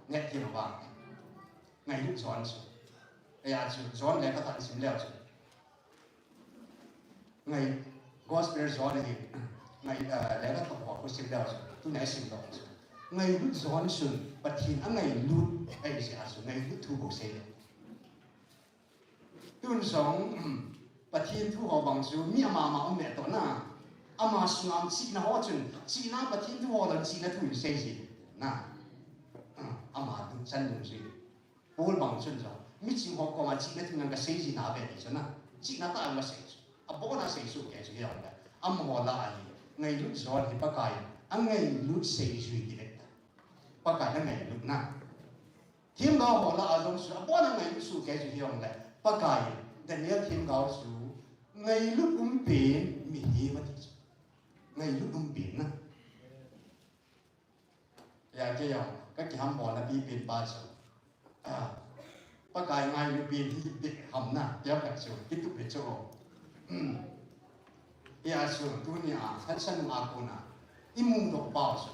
Nget kit uva. Ngailut John chu. Hijeh chun John lekhathot isim leu chun. Ngai, Gospel John hi, ngai, eh, lekhathot ho khu sim leu chun. Tuna isim leu chun. Ngailut John chun Pathen angailut ahi jeh a chu ngailut thu bou sei lou. Tun jong, Pathen thu ho bang chu mi ama ama um ve toh na. Ama sunga um chihna ho chun, chihna Pathen thu ho lou chihna thu in sei ji na. Ama tu chan lung ji. Paul bang chun jong, miching ho koma chihna thu nang kasei ji nave ti chu na. Chihna tah a kasei chu. Abon a sei soh kei chu hijongle. Amaho lah a hi, ngailut John hi Pakai in angailut seijui ti ve ta. Pakai in angailut na. Themgao ho lah a jong chu, abon a ngailut soh kei chu hijongle, Pakai, Daniel themgao chu, ngailut umpen mihem ati chu. Ngailut umpen na. Hijeh a kei jong, kakiham bolna pipen pa chu. Ah, Pakai ngailu pen hi beh ham na, tia khat chu, kitup le chu. Hmm. Hijeh a chu, tunia, thasan a kona, imudoh pau chu.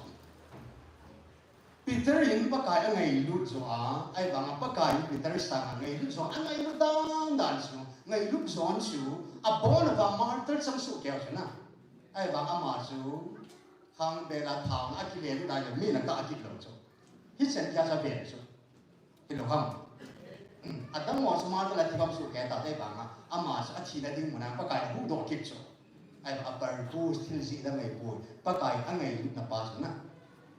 Peter in Pakai angailut joh a, ahivanga Pakai in Peter sanga ngailut joh a, angailut dan dan chu, ngailut John chu, abon uva martyr chang soh kei chu na. Ahivanga ama chu, khangbel a thaona akilelut lai le, mi na kah kit lou chu. Hichan geiya chu aven chu. Hilou ham. Adam ho chu martyr a thi kham soh kei ta ahivanga, ama chu athina ding muna Pakai in ahuhdoh kit chu. Ai, a purpose thil jih dang ahipoi. Pakai a ngailutna pa chu na.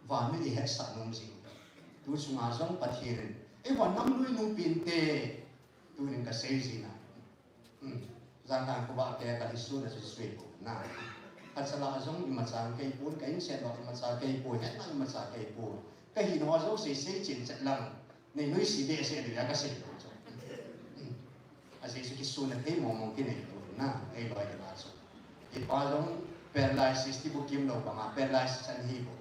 Vannoi i hetsah nom jing. Tu chunga jong Pathen in, "Eiho nam nuinung pinte." Tunin ka sei jin a. Hmm. Jangkhan khovah kei ka Jesu na chu sui ko na. Ka chala jong imacha kei pon, ka insung jong imacha kei pon, hetna imacha kei pon. Ka hina ho jong sei sei chen chet lang. Nei nuisat behseh ding a ka sei lou chu. Hmm. A Jesu kisuna thei mong mong kinei lou na, ei loi na chu. I pa jong paralysis ti bukim lou banga, paralysis ahi bou.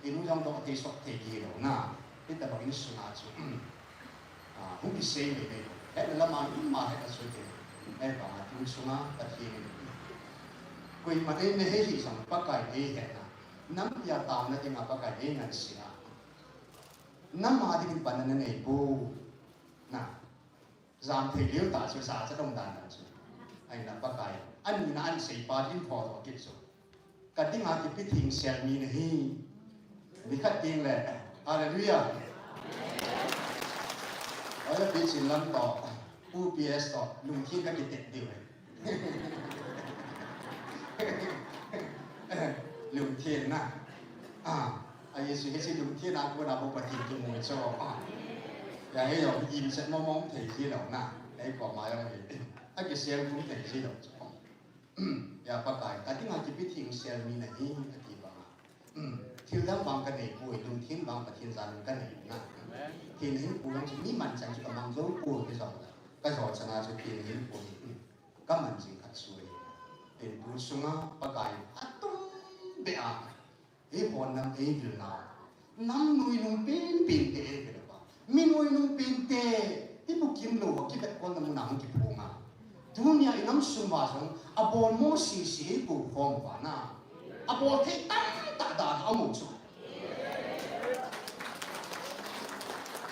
I nu jong dong thei sok thei kilou na. Hitabang insung a chu. Ah, hung kisei nei nei. Hetna lama ima hetna chu te. Ei banga tu sunga Pathen in. Koima nei nei hei hi jong Pakai ei hetna. Nampi a taona dinga Pakai ei ngansena. Nam a dingin panna nanei poi. Na. Jam thei leu ta chu sa cha dong dan dan chu. Ahin la Pakai. Anina an sei pa in tho tho kit chu. Ka dinga kipe theng sel mi nahi. Ni khat teng le. Hallelujah. Oya pi chin lam to. U P S to. Lungthim ka kitet diu. Lungthim na. Ah, a Jesu hi si lungthim na ko na bo Pathen kimu cho. Ah. Ya he yo in se mo mo thei ji lo na. Ei ko ma yo he. A kisel kum thei ji lo cho. Ya Pakai, ka dinga kipe theng sel mi nahi, ati banga. Hmm. Thil dang vang ka nei poi, lungthim vang Pathen jalin ka nei na. Amen. Thil hin pu lang chu mi man chang chu ka mang jou poi kei jong. Ka jo chana chu thil hin pu hi. Hmm. Ka man jing khat sui. Pen pu sunga Pakai atum be a. Eiho nam ei vil na. Nam nuinung pen pen te ei vil pa. Mi nuinung pen te. Ti bukim lou, kivet kol na muna hung kiphong a. Tunia i nam sung uva jong, abol mo sese ko khom uva na. Abol thei tamtah dan amu chu.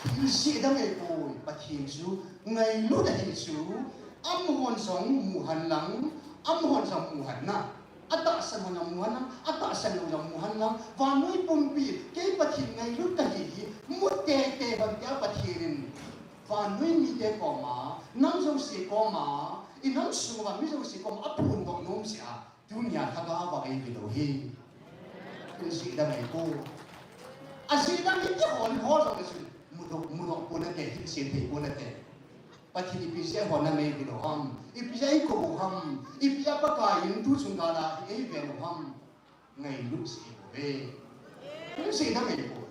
Thil jih dang ahipoi, Pathen chu ngailut ahi chu, amahon jong mu hen lang, amahon jong mu hen na. Atahsan ho jong mu hen lang, atahsan lou jong mu hen lang, vannoi pumpi, kei Pathen ngailut kahi hi, mu teitei hon tia Pathen in, vannoi mite koma, nam jouse koma, i nam sung uva mi jouse koma, aphondoh nom jeh a, tunia lhagao va ei vil u hi. Thil jih dang ahipoi. Ajih dang hi kihol hol jong le chun, mudoh, mudoh pon nate, thil sem thei pon nate. Pathen ipi jeh a hon nam ei vil u ham, ipi jeh a ei kou u ham, ipi a Pakai in tu chung gal a ei ven u ham. Ngailut jeh u ve. Thil jih dang ahipoi.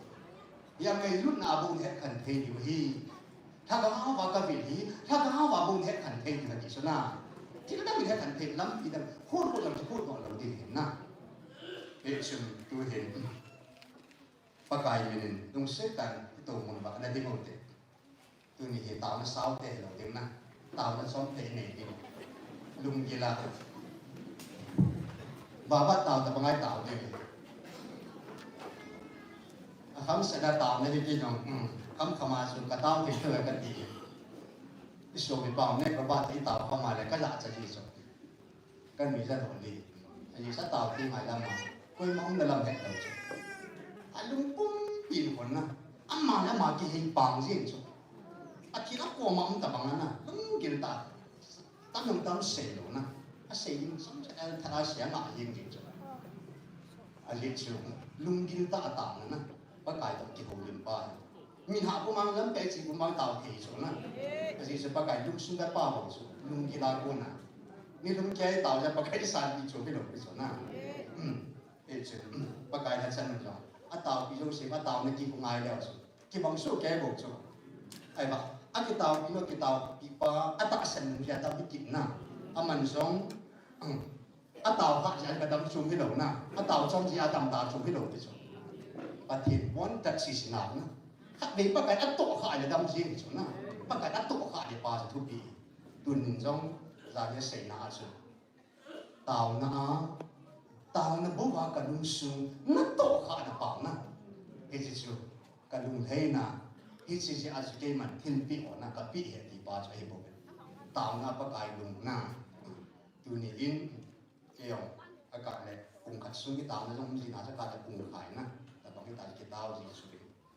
Hia ngailutna a bou het khen thei diu hi. Lhagao va ka vil hi, lhagao va bou het khen thei diu hi ti chu na. Thil dang het khen thei lampi dang, khut khut lam chu khut khut lou ding hi na. Hichun tu hin. Pakai min in, lungset tah in, i tou mun uva, na ding u te. Tuni hi taona sao te hilou ding na. Taona chom te nei ding. Lunggil a. Baba tao tabang a i tao ding. Akham sena taona hi ti jong, hmm, kham kham a chu ka tao thei thei ka ti. I sopi pau ne ka ba thei tao kham a le ka la cha ji chu. Ka nuija doh le. Ajeh chu atao thei ngai lam a. Koima umna lam het lou chu. Alungpum pin hon na. Ama le ama kihei pang jeng chu. Athil a koma um tabang a na. Lunggil tah. Tam jong tam sei lou na. Asei ding sam cha el tha a sei a nga jeng jeng chu. Ajeh chu. Lunggil tah a taona na. Pakai toh kihoulim pa. Min ha pumang lam pe chi pumang tao thei chu na. Ajeh chu Pakai lungsung ka pa bou chu. Lunggil a kona. Ni lungkia tao ja Pakai sanpi chu mi lou pi chu na. Hmm. E chu. Pakai lhacha nu jong. Ataopi jouse, ataona kihou ngai leu chu. Kibang soh kei bou chu. Ai ba. Akitaopi nu, kitaopi pa. Atahsan nu jeh a tam hi kit na. Aman jong. Hmm. Atao kha jeh a ka dam chom hilou na. Atao chom jeh a dam da chom hilou ti chu. Pathen bon tat sisi na na. Khatvei Pakai atoh kha le dam jeng chu na. Pakai atoh kha le pa chu thupi. Tunin jong jan hi seina a chu. Taona a, taona bou a ka lungsung natoh kha na pa na. Hiche chu ka lunglhaina. Hiche jeh a chu keiman thilpeh o na ka peh e ti pa chu ahi bou. Taona Pakai lungna. Tuni in Kei jong, akah le, pung khat sung kitao na jong um jin a, akah le pung khai na, tabang hita kitao jin chu.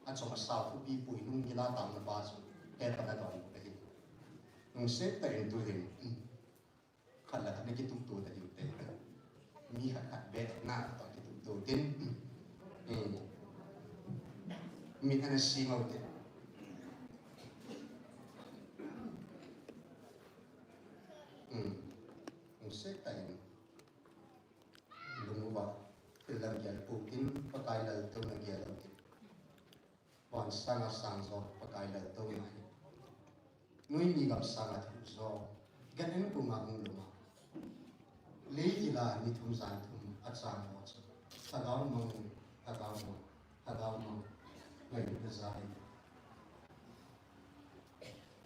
Achom asao thupi pui lunggil a taona pa chu, kei pa na dong ka hi. Lungset tah in tu hin, khat le khat na kitup tu ta diu te. Mi khat khat beh na toh kituh tuh tin. Hmm. Mi ana si ngau te. Hmm. Hung se ta in. Lung uva. Thil lam gel pu tin, Pakai laltouna gel u tin. Van sanga sang jo Pakai laltouna hi. Noimi gam sanga thu jo. Gan en kunga hung luma. Lei kila ni thum jan thum a chang ho chu. Lhagao mang, lhagao mang, lhagao mang. Ngailutna ja hi.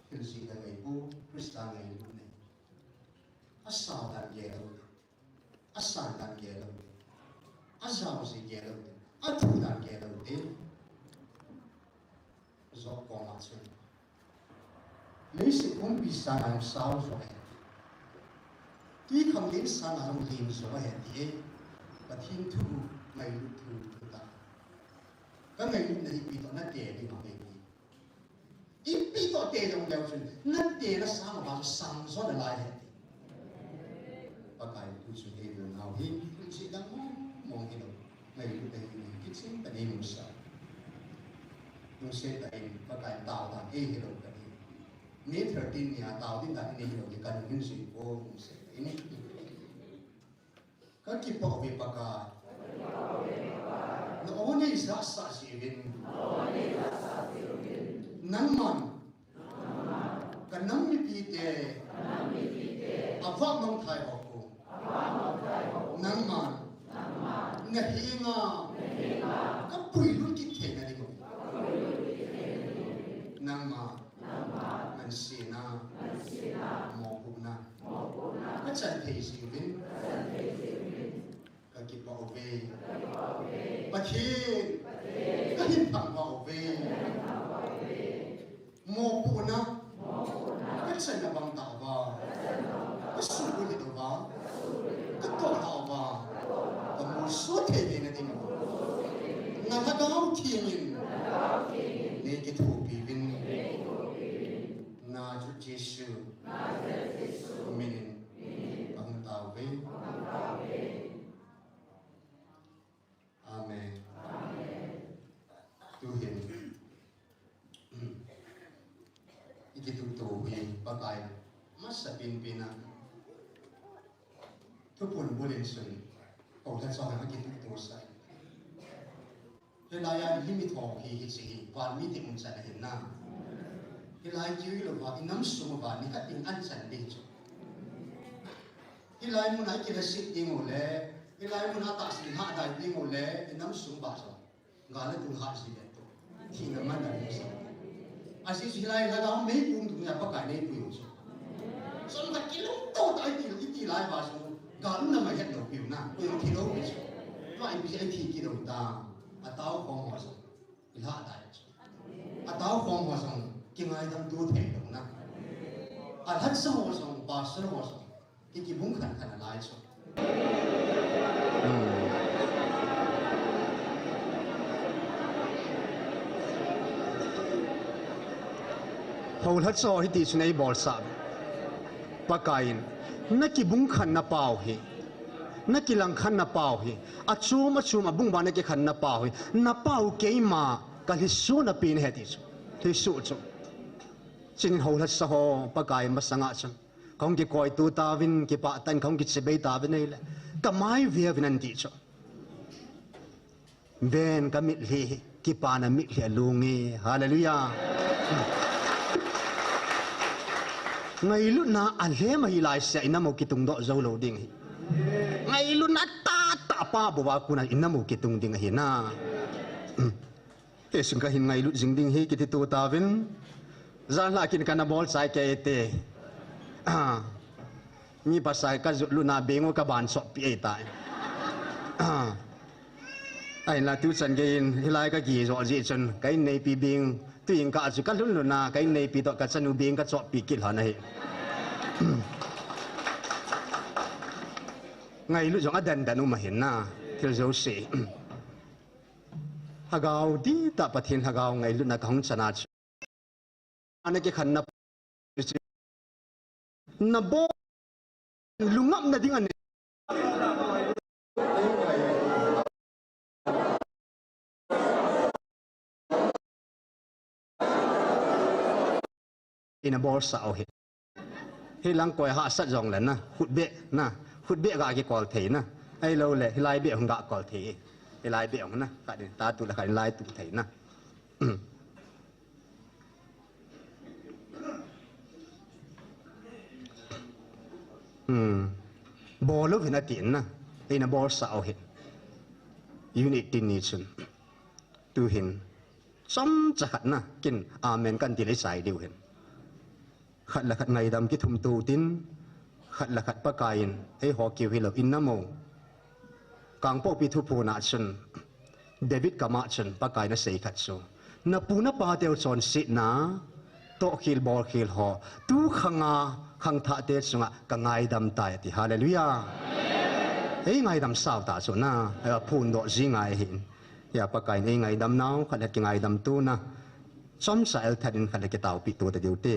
Thil jih le ngaipu, Christa ngailutna hi. Asa dan gel u. Asan dan gel u te. Ajao ji gel u te. Athu dan gel u te. Jo koma chun. Leiset pumpi sanga jong sao jo ahi. Twikhanglen sanga jong len jo ahi ti e. Pathen thu, ngailut thu, thu ta. Ka ngailutna hi ipi toh nate ding ahi. Ipi toh te jong leu chun, nate na sang uva chu sang jo nalai ahi ti. Pakai thu chu hei ding nau hi, thil jih dang mong mong hilou. Ngailut ahi, kiching ta nei musa. Nung se ta in, Pakai tao ta, ei hilou ka hi. May thirteen nia tao ding ta nei hilou, ka nung hin jui ko, nung se ta in. Ka kipah uve Pakai. Na aw nei jahsah jeh uvin. Nangman ka nam mipite a vah mangthai ho khu. Nangman na henga ka puilut kit theina ding u. Nangma Nangma. Ngansena. Ngansena. Mopohna. Mopohna. Kachan thei jeh uvin. Kachan thei jeh uvin. Kakipah uve. Kakipah uve. Pathen. Pathen. Kahin thangvah uve. Kahin thangvah uve. Mopohna. Mopohna. Kachanna bang tah uva. Kachanna bang tah uva. Kasuh uva. Kasuh uva. Katoh tah uva. Katoh tah uva. Kamolso thei theina ding u. Na Lhagao Theng in. Nei kithopi uvin. Nazareth Jesu min in kahung tao uve. Amen. Tuhin i kituh to hi Pakai masa pen pen a Thuphon bul in chun, Pakai chun a kituh to sa. Hilai a lim i thong hi hiche hi, van mi ding umchan ahi na. Hilai kiu hilou va, i nam sung uva, nikhat ding an chan ding chu. Hilai mun a i kilasit ding u le, hilai mun a tahsan lhadai ding u le, i nam sung uva chu. Gal a tung hat ji le tu. Thina man a le sa. Ajeh chu hilai Lhagao meipum tung a Pakai nei pui u chu. Chomkhat kilungto tah i ti, i ti lai uva chu. Gal na mai het lou piu na. Pui u thi lou pi chu. Tua ipi jeh a i thi kit lou ta. A tao khom ho chu. I lhadai chu. A tao khom ho chu. Kingaidam tu thei lou na. A lhatsa ho chu. Pastor ho chu. Ki, kibung khan khan a lai chu. Hmm. Houlhat chu hiti chun ei bolsah. Pakai in, na kibung khan na pau hi. Na kilang khan na pau hi. A chum a chum a bung ba na kikhan na pau hi. Na pau keima ka lhisu na pi na he ti chu. Lhisu chu. Chun houlhat sa ho Pakai masanga chun. Kahung kikoi tu tauvin, kipah tah in kahung kichibai tauvin ahile. Ka mai ve uvin ahi ti chu. Ven ka mitlhi, kipana mitlhi alung e. Hallelujah. Ngailutna alhem ahi lai seh a i nam u kitung doh jou lou ding ahi. Ngailutna tahtah pa bou a kon a i nam u kitung ding ahi na. Hichun kahin ngailut jing ding ahi kiti tu tauvin. Jan lhah kin kana bol chai kei te. Ah. Mi pasal ka jot lutna beng u ka ban chop pi ei tai. Ah. Ahinla tuchan gei in hilai ka kijo jeh chun ka inneipi beng tu in ka chu ka lhun lutna ka inneipi toh ka chanu beng ka chop pi kit lhon ahi. Ngailut jong adan dan um ahin na thil jouse. Lhagao dihtah Pathen Lhagao ngailutna kahung chan a chu. Ana kikhan na, na bol lungap na ding ahi. Ina bolsah u hi. Hilang koi hahsat jongle na, khutbeh na, khutbeh ga kikol thei na. Ahilou le, hilai beh hung ga kol thei. Hilai beh hung na, khat in tatu le khat in lai tu thei na. Hmm. Bol uvin atin na. Eina bolsah u hi. Unit tin ni chun. Tuhin. Chomcha khat na. Kin amen kan ti le chai diu hin. Khat le khat ngaidam kithum tu tin. Khat le khat Pakaiyin. Eiho kiu hilou in na mo. Kangpokpi thuphon a chun. David kama chun Pakai na sei khat chu. Na pu na pa teu chonsetna, tohkhel bolkhel ho, tu khanga, khangthah te chunga ka ngaidam tai ati. Hallelujah. Ei ngaidam sao ta chu na, eh, phondoh ji ngai hin. Ya Pakai in ei ngaidam nau, khat le khat kingaidam tu na. Chomcha el thanin khat le khat kitaopi tu ta diu te.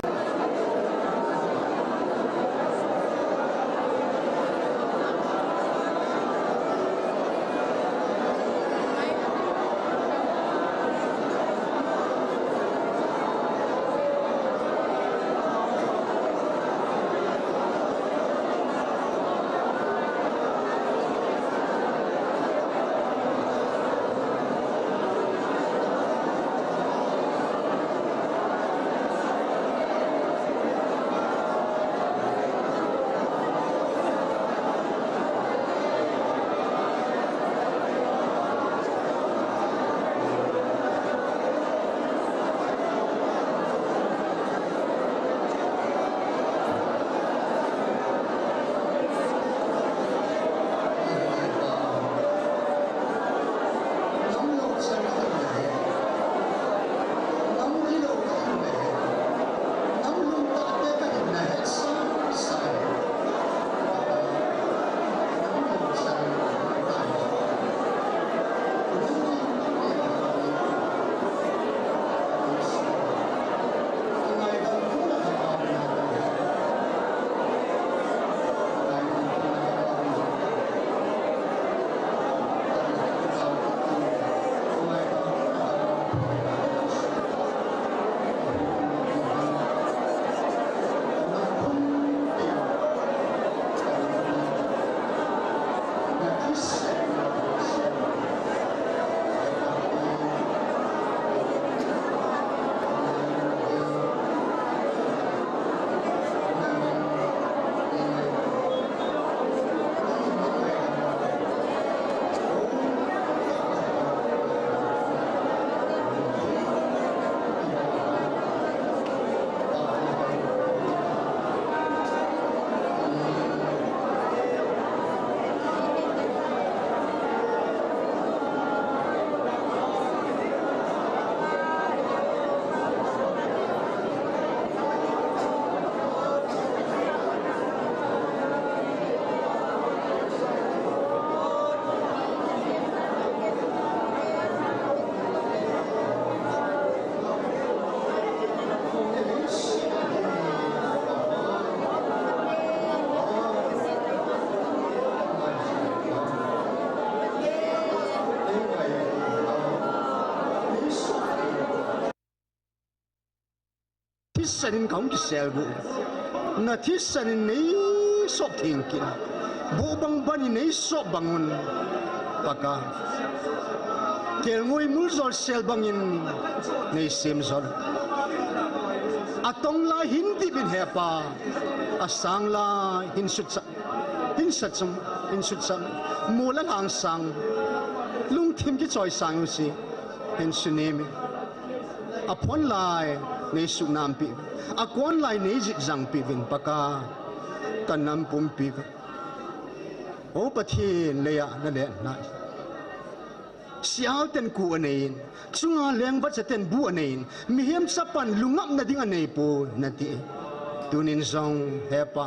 Thisan in kahung kisel gu. Na thisan in nei sop theng kit. Bo bang bang in nei sop bang un. Pakai. Kelngoi muljol sel bangin nei semjol. Atong lai hin dip in Hepa. Asang lai hin sutsa. Hin sat chang, hin sut chang. Mol a lang sang. Lungthim kichoi sang u si. Hin sunem in. Aphon lai nei sunampi. Akon lai nei jitjangpi uvin Pakai. Ka nam pumpi uvin. O Pathen, leiya na len nai. Sial ten ku anei in, chunga lengvah cha ten bu anei in, mihem chapan lungap na ding anei poi nati. Tunin jong Hepa,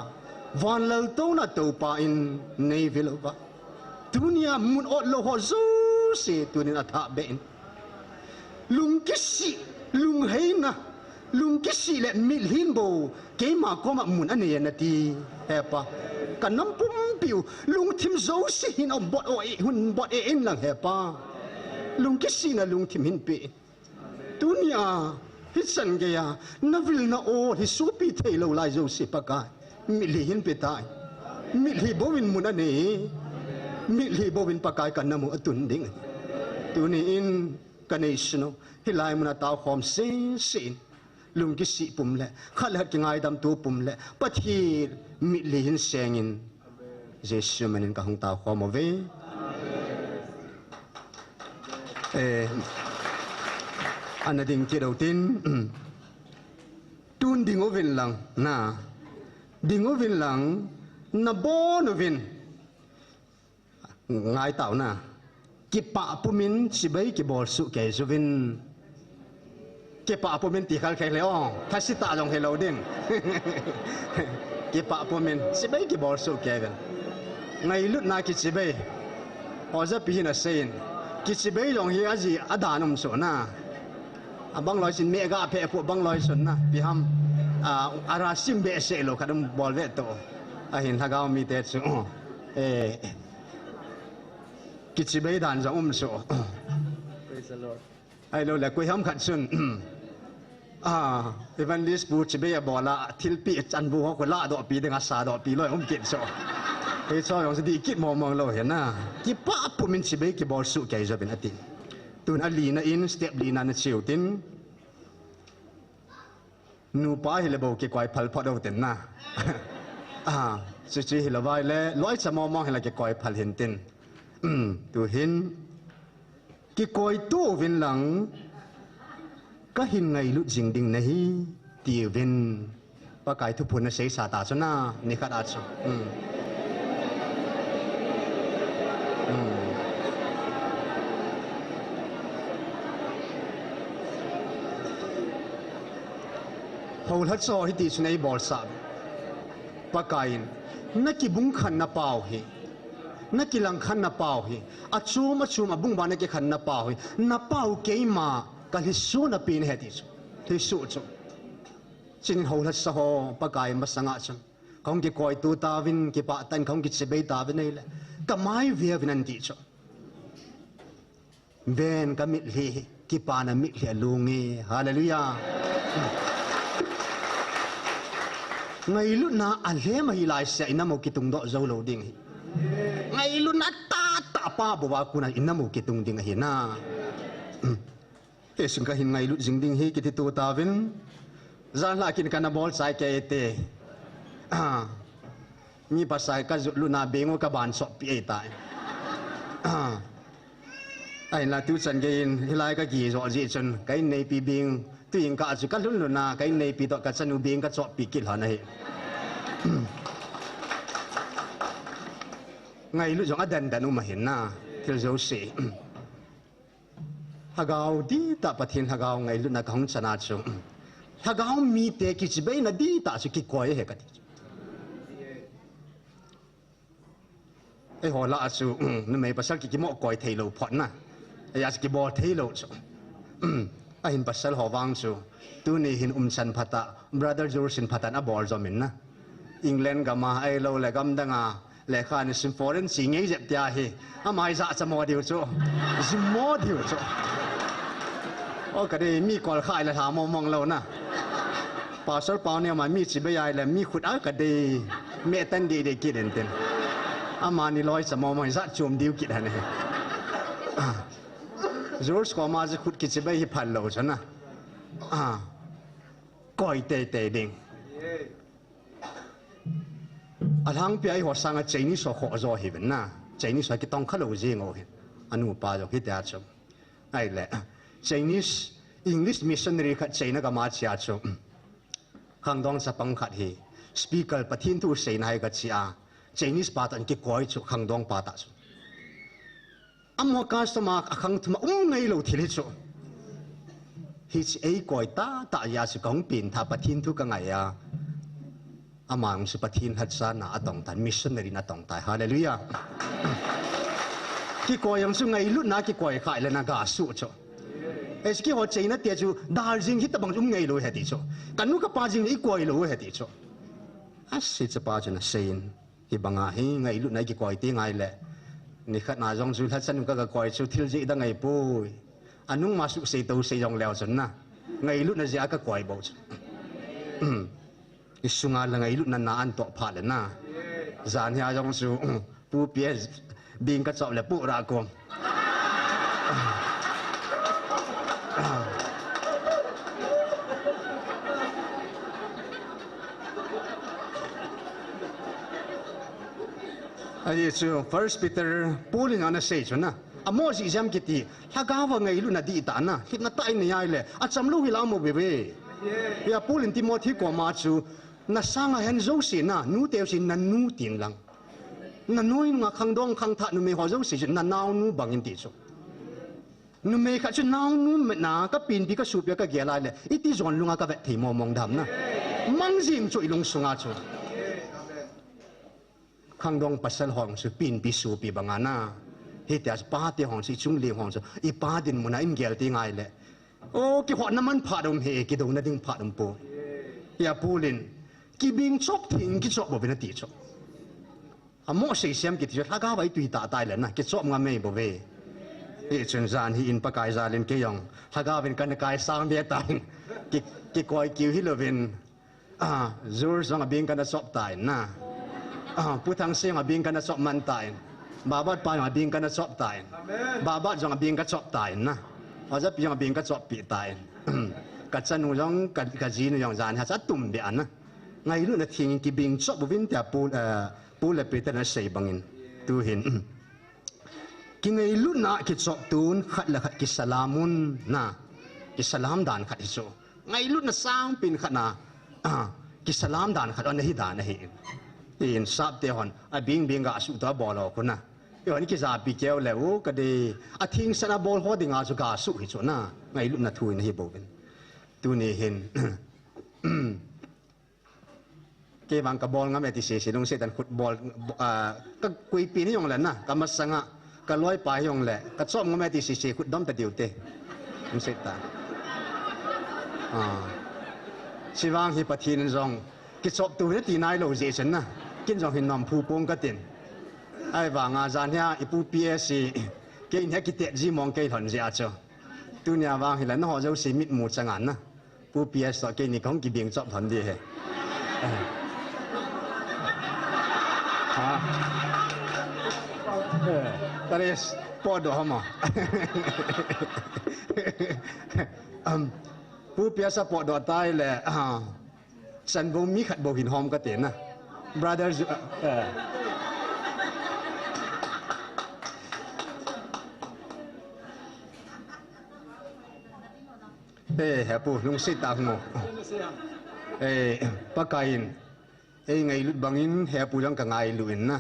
van laltouna toupa in nei vil uva. Tunia mun ot lou ho jouse tunin athah beh in. Lungkisih, lungheina, lungkisih le mitlhin bou, keima koma mun anei nati, Hepa. Ka nam pumpiu lungthim jouse hin um bot o e, hun bot e in lang he Pa. Lungkisihna lungthim hin pe. Tunia, hichan geiya, na vil na o, hi sopi thei lou lai jouse Pakai. Mitlhi hin pe tai. Mitlhi bouvin mun anei. Mitlhi bouvin Pakai ka nam u atun ding. Tuni in ka neisun u, hilai muna tao khom sese in. Lungkisih pum le, khat le khat kingaidam tu pum le, Pathen mitlhi hin seng in. Jesu min in ka hung tao khom uve. Eh, ana ding kit u tin, tun ding uvin lang, na. Ding uvin lang, na bon uvin. Ngai tao na. Kipah pumin chibai kibol soh kei uvin. Kipah pumin ti khal khel le o. Thasi ta jong helou ding. Kipah pumin chibai kibol soh kei uvin. Ngailutna kichibai. Oja pi hin asei in. Kichibai jong hi aji adan um soh na. Abang loi sin me ga phe pu bang loi sun na. Pi ham. A, ara sim behseh lou khat um bol ve to. Ahin lhagao mite chu. Eh. Kichibai dan jong um soh. Praise the Lord. Ahilou le, koi ham khat chun, ah, evangelist pu chibai abol a, thilpeh chan bu ho koi ladoh pi ding a sadoh pi loi um kit soh. Hicho jong chu dih kit mong mong lou hi na. Kipah pumin chibai kibol soh kei uvin ati. Tun alina in, step lina na cheu tin. Nupa hile bou kikoi phal phot u tin na. Ah, chuche hile vai le, loicha mong mong hile kikoi phal hin tin. Um, tu hin, kikoi tu uvin lang, ka hin ngailut jing ding nahi, ti uvin. Pakai thuphon na seisa ta chu na, nikhat a chu. Um. Um. Houlhacha ho hiti chun eibolsah. Pakai in, na kibung khen na pau hi. Na kilang khen na pau hi. Achom achom a bung ba na kikhen na pau hi. Na pau keima ka lhiso na pi na he ti chu. Lhiso chu. Chuin houlhacha ho Pakai masanga chun. Kahung kikoi tu tauvin, kipah tah in kahung kichibai tauvin ahile. Ka mai ve uvin an ti chu. Ven ka mitlhi, kipana mitlhi alung e. Hallelujah. Ngailutna alhem ahi laisea i nam u kitung doh jou lou ding ahi. Ngailutna tahtah pa bou a kona i nam u kitung ding ahi na. Hichun ka hin ngailut jing ding ahi kiti tu tauvin. Jan lhah kin kana bol chai kei te. Ah. Mi pasal ka jot lutna beng u ka ban chop pi ei tai. Ah. Ahinla tuchan geiyin hilai ka kijo jeh chun ka in neipi beng tu in ka chu ka lhun lutna ka in neipi toh ka chanu beng ka chop pi kit lhon ahi. Ngailut jong adan dan um ahin na thil jouse. Lhagao dihtah Pathen lhagao ngailutna kahung chana chu. Lhagao mite kichibaina dihtah chu kikoi ahi kati chu. Eiho lah a chu, numei pasal ki kimo koi theilou phot na. Eia chu kibol theilou chu. Ahin pasal ho vang chu. Tuni hin umchan phatah, Brother George in phatah in abol jom in na. England gam a, ahilou le gamdang a, lekha ana sim foreign chi ngei jep tia hi. Ama hi jachat mo diu chu. Jim mo diu chu. O ka dei mi kol khai le lha mong mong lou na. Pastor pau ni ama mi chibai ai le mi khut a ka dei. Me tan dei dei kit in tin. Ama ni loi cha mo mo jat chom diu kit han hi. Ah. George koma ji khut kichibai hi phal lou chu na. Ah. Koi tei tei ding. Alhangpia eiho sanga Chinese ho kho jo hi ven na. Chinese ho kitong kha lou jing u hin. Anupa jong hitia chu. Ahile. Chinese, English missionary khat China gam a chia chu. Khangdong chapang khat hi. Speaker Pathen thu seina hai ka chia. Chinese pa toh kikoi chu khangdong pa tah chu. Amaho customer a khang thum a um ngai lou thil hi chu. Hiche eikoi tahtah jeh a chu kahung pengtha Pathen thu ka ngai a. Ama jong chu Pathen lhacha na atong tai, missionary na atong tai. Hallelujah. Kikoi jong chu ngailutna kikoi kha le na ga suh chu. Hiche keiho China te chu Darjeeling hitabang um ngai lou ahi ti chu. Ka nu ka pa jing le eikoi lou ahi ti chu. Ase chapa chun asei in. Hibanga hi ngailutna i kikoi ti ngai le. Nikhat na jong chu lhachan ka, kakoi chu thil jeh dang ahipoi. Anung ma suhsei tousei jong leu chun na. Ngailutna jeh a kakoi bou chu. I sunga la ngailutna na antoh phat le na. Jan hia jong chu, Pu P S bing kachop le pu ra kom. Ahi chu First Peter Paul in ana sei chu na. Amo jeh jam kiti, lhagao va ngailutna dihtah na, lhepna tah in nei ahile, achamlou hi la mo veve. Hia Paul in Timothy koma chu, na sanga hen jouse na, nu teu sin na nu tin lang. Na noi nunga khangdong khangthah numei ho jouse chu, na naonu bangin ti chu. Numei khat chu naonu na, ka pinpi ka supi ka gel ahile, iti jon lunga ka vet thei mong mong dam na. Mangjing chu i lungsunga chu. Khangdong pasal hong chu pinpi supi banga na. Hitia chu pate hong chu, i chungleng hong chu, i pa dinmuna in gel ti ngai le. O, kihotna man phat um he, kidouna ding phat um po. Hia Paul in, kibing chop thing kichop bou vin ati chu. Amo sei siam kiti chu, lhagao va i tui tah tah le na, kichop ngam e bou ve. Hichun jan hi in Pakai jal in kei jong, lhagao vin kana kaisang be tan, ki, kikoi kiu hilouvin, Ah, George jong abing kana chop tan na. Ah, Pu Thangsing jong abing kana chop man tan. Babat pa jong abing kana chop tan. Babat jong abing kachop tan na. Ojapi jong abing kachop pi tan. Kachanu jong, ka, kajinu jong jan ha cha tum be ana. Ngailutna thing kibing chop uvin tia Pu, eh, Pu le Peter na sei bangin. Tuhin. Kingailutna kichop tun khat le khat kisalam un na. Kisalam dan khat hi chu. Ngailutna sangpen khat na, ah, kisalam dan khat ana hi dan ahi. In sapte hon, abing bing ga suh to bol ho khu na. Eihon kijapi keu le u, ka dei, athingsan a bol ho dinga chu ga suh hi chu na. Ngailutna thu in ahi bou vin. Tuni hin, Kei vang ka bol ngam e ti sese, lungset tah in khut bol, ah, ka kuipi ni jong le na, ka masanga, ka loipa jong le, ka chop ngam e ti sese, khut dom ta diu te. Lungset tah. Ah. Chivang hi Pathen in jong, kichop tu hi ti nai lou jeh chun na, kin jong hin nom phu pong ka tin. Ahivanga jan hia i Pu P S hi, kei in hi kitet ji mong kei lhon jeh a chu. Tunia vang hi la na ho jouse mitmu chang a na. Pu P S toh keini kahung kibing chop lhon di he. Ha. Eh, Paris, potdoh hama. Um, Pu P S a potdoh tai le, ah, chan bou mi khat bou hin hom kate na. Brother Zu-, eh. Eh, hepu, lungset tah mo. Eh, Pakai in, ei ngailut bangin, hepu jong ka ngailu in na.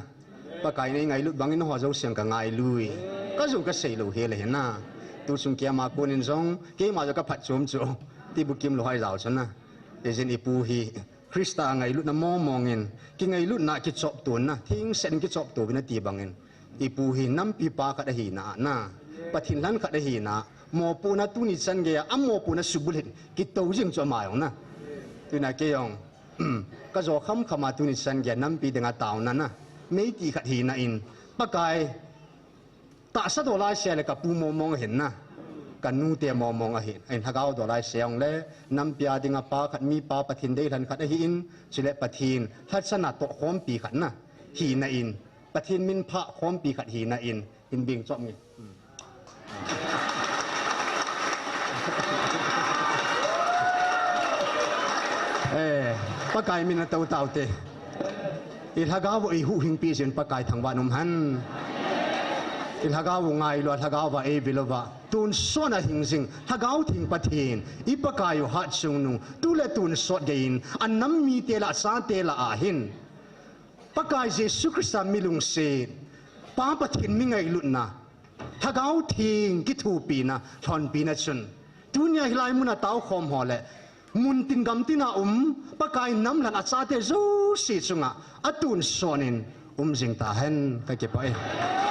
Pakai in ei ngailut bangin, ho jouse jong ka ngailu e. Ka jou ka sei lou hel ahi na. Tu sung keima konin jong, keima jong ka phatchom chu. Ti bukim lou hai jao chu na. Ijin i pu hi, Christa a ngailutna mong mong in, kingailutna kichop tona, thingset in kichop to uvin ati bangin. I pu hi nampi pa khat ahina a na. Pathen lhan khat ahina. Mopohna tuni chan geiya, amopohna subulhit, kitou jing chu ama jong na. Tuna kei jong, ka jo kham kham a tuni chan geiya, nampi dinga taona na. Meiti khat hina in, Pakai, tahsa doh laisea le ka pu mong mong ahin na. Ka nute mong mong ahin. Ahin lhagao doh laisea jong le, nampi a dinga pa khat, mi pa Pathen deilhen khat ahin, chule Pathen, lhachan a tohkhompi khat na. Hina in, Pathen min phah khompi khat hina in, hin bing chom nge. Eh, Pakai min a tou tau te. I lhagao u ei huhhingpi jin Pakai thangvah in um hen. I lhagao u ngailu a, lhagao va ei vil uva. Tonsot a hing jing, lhagao theng Pathen, i Pakai u hatchungnung, tu le tonsot geiyin, a nam mite lah, chate lah a hin. Pakai Jesu Christa mi lungset, Pa Pathen mi ngailutna, Lhagao Theng kithopina, lhonpina chun, tunia hilai muna taokhom ho le, mun tin gam tina um, Pakai nam lhon a chate jouse chunga, atonsot in um jing tahen, kakipah e.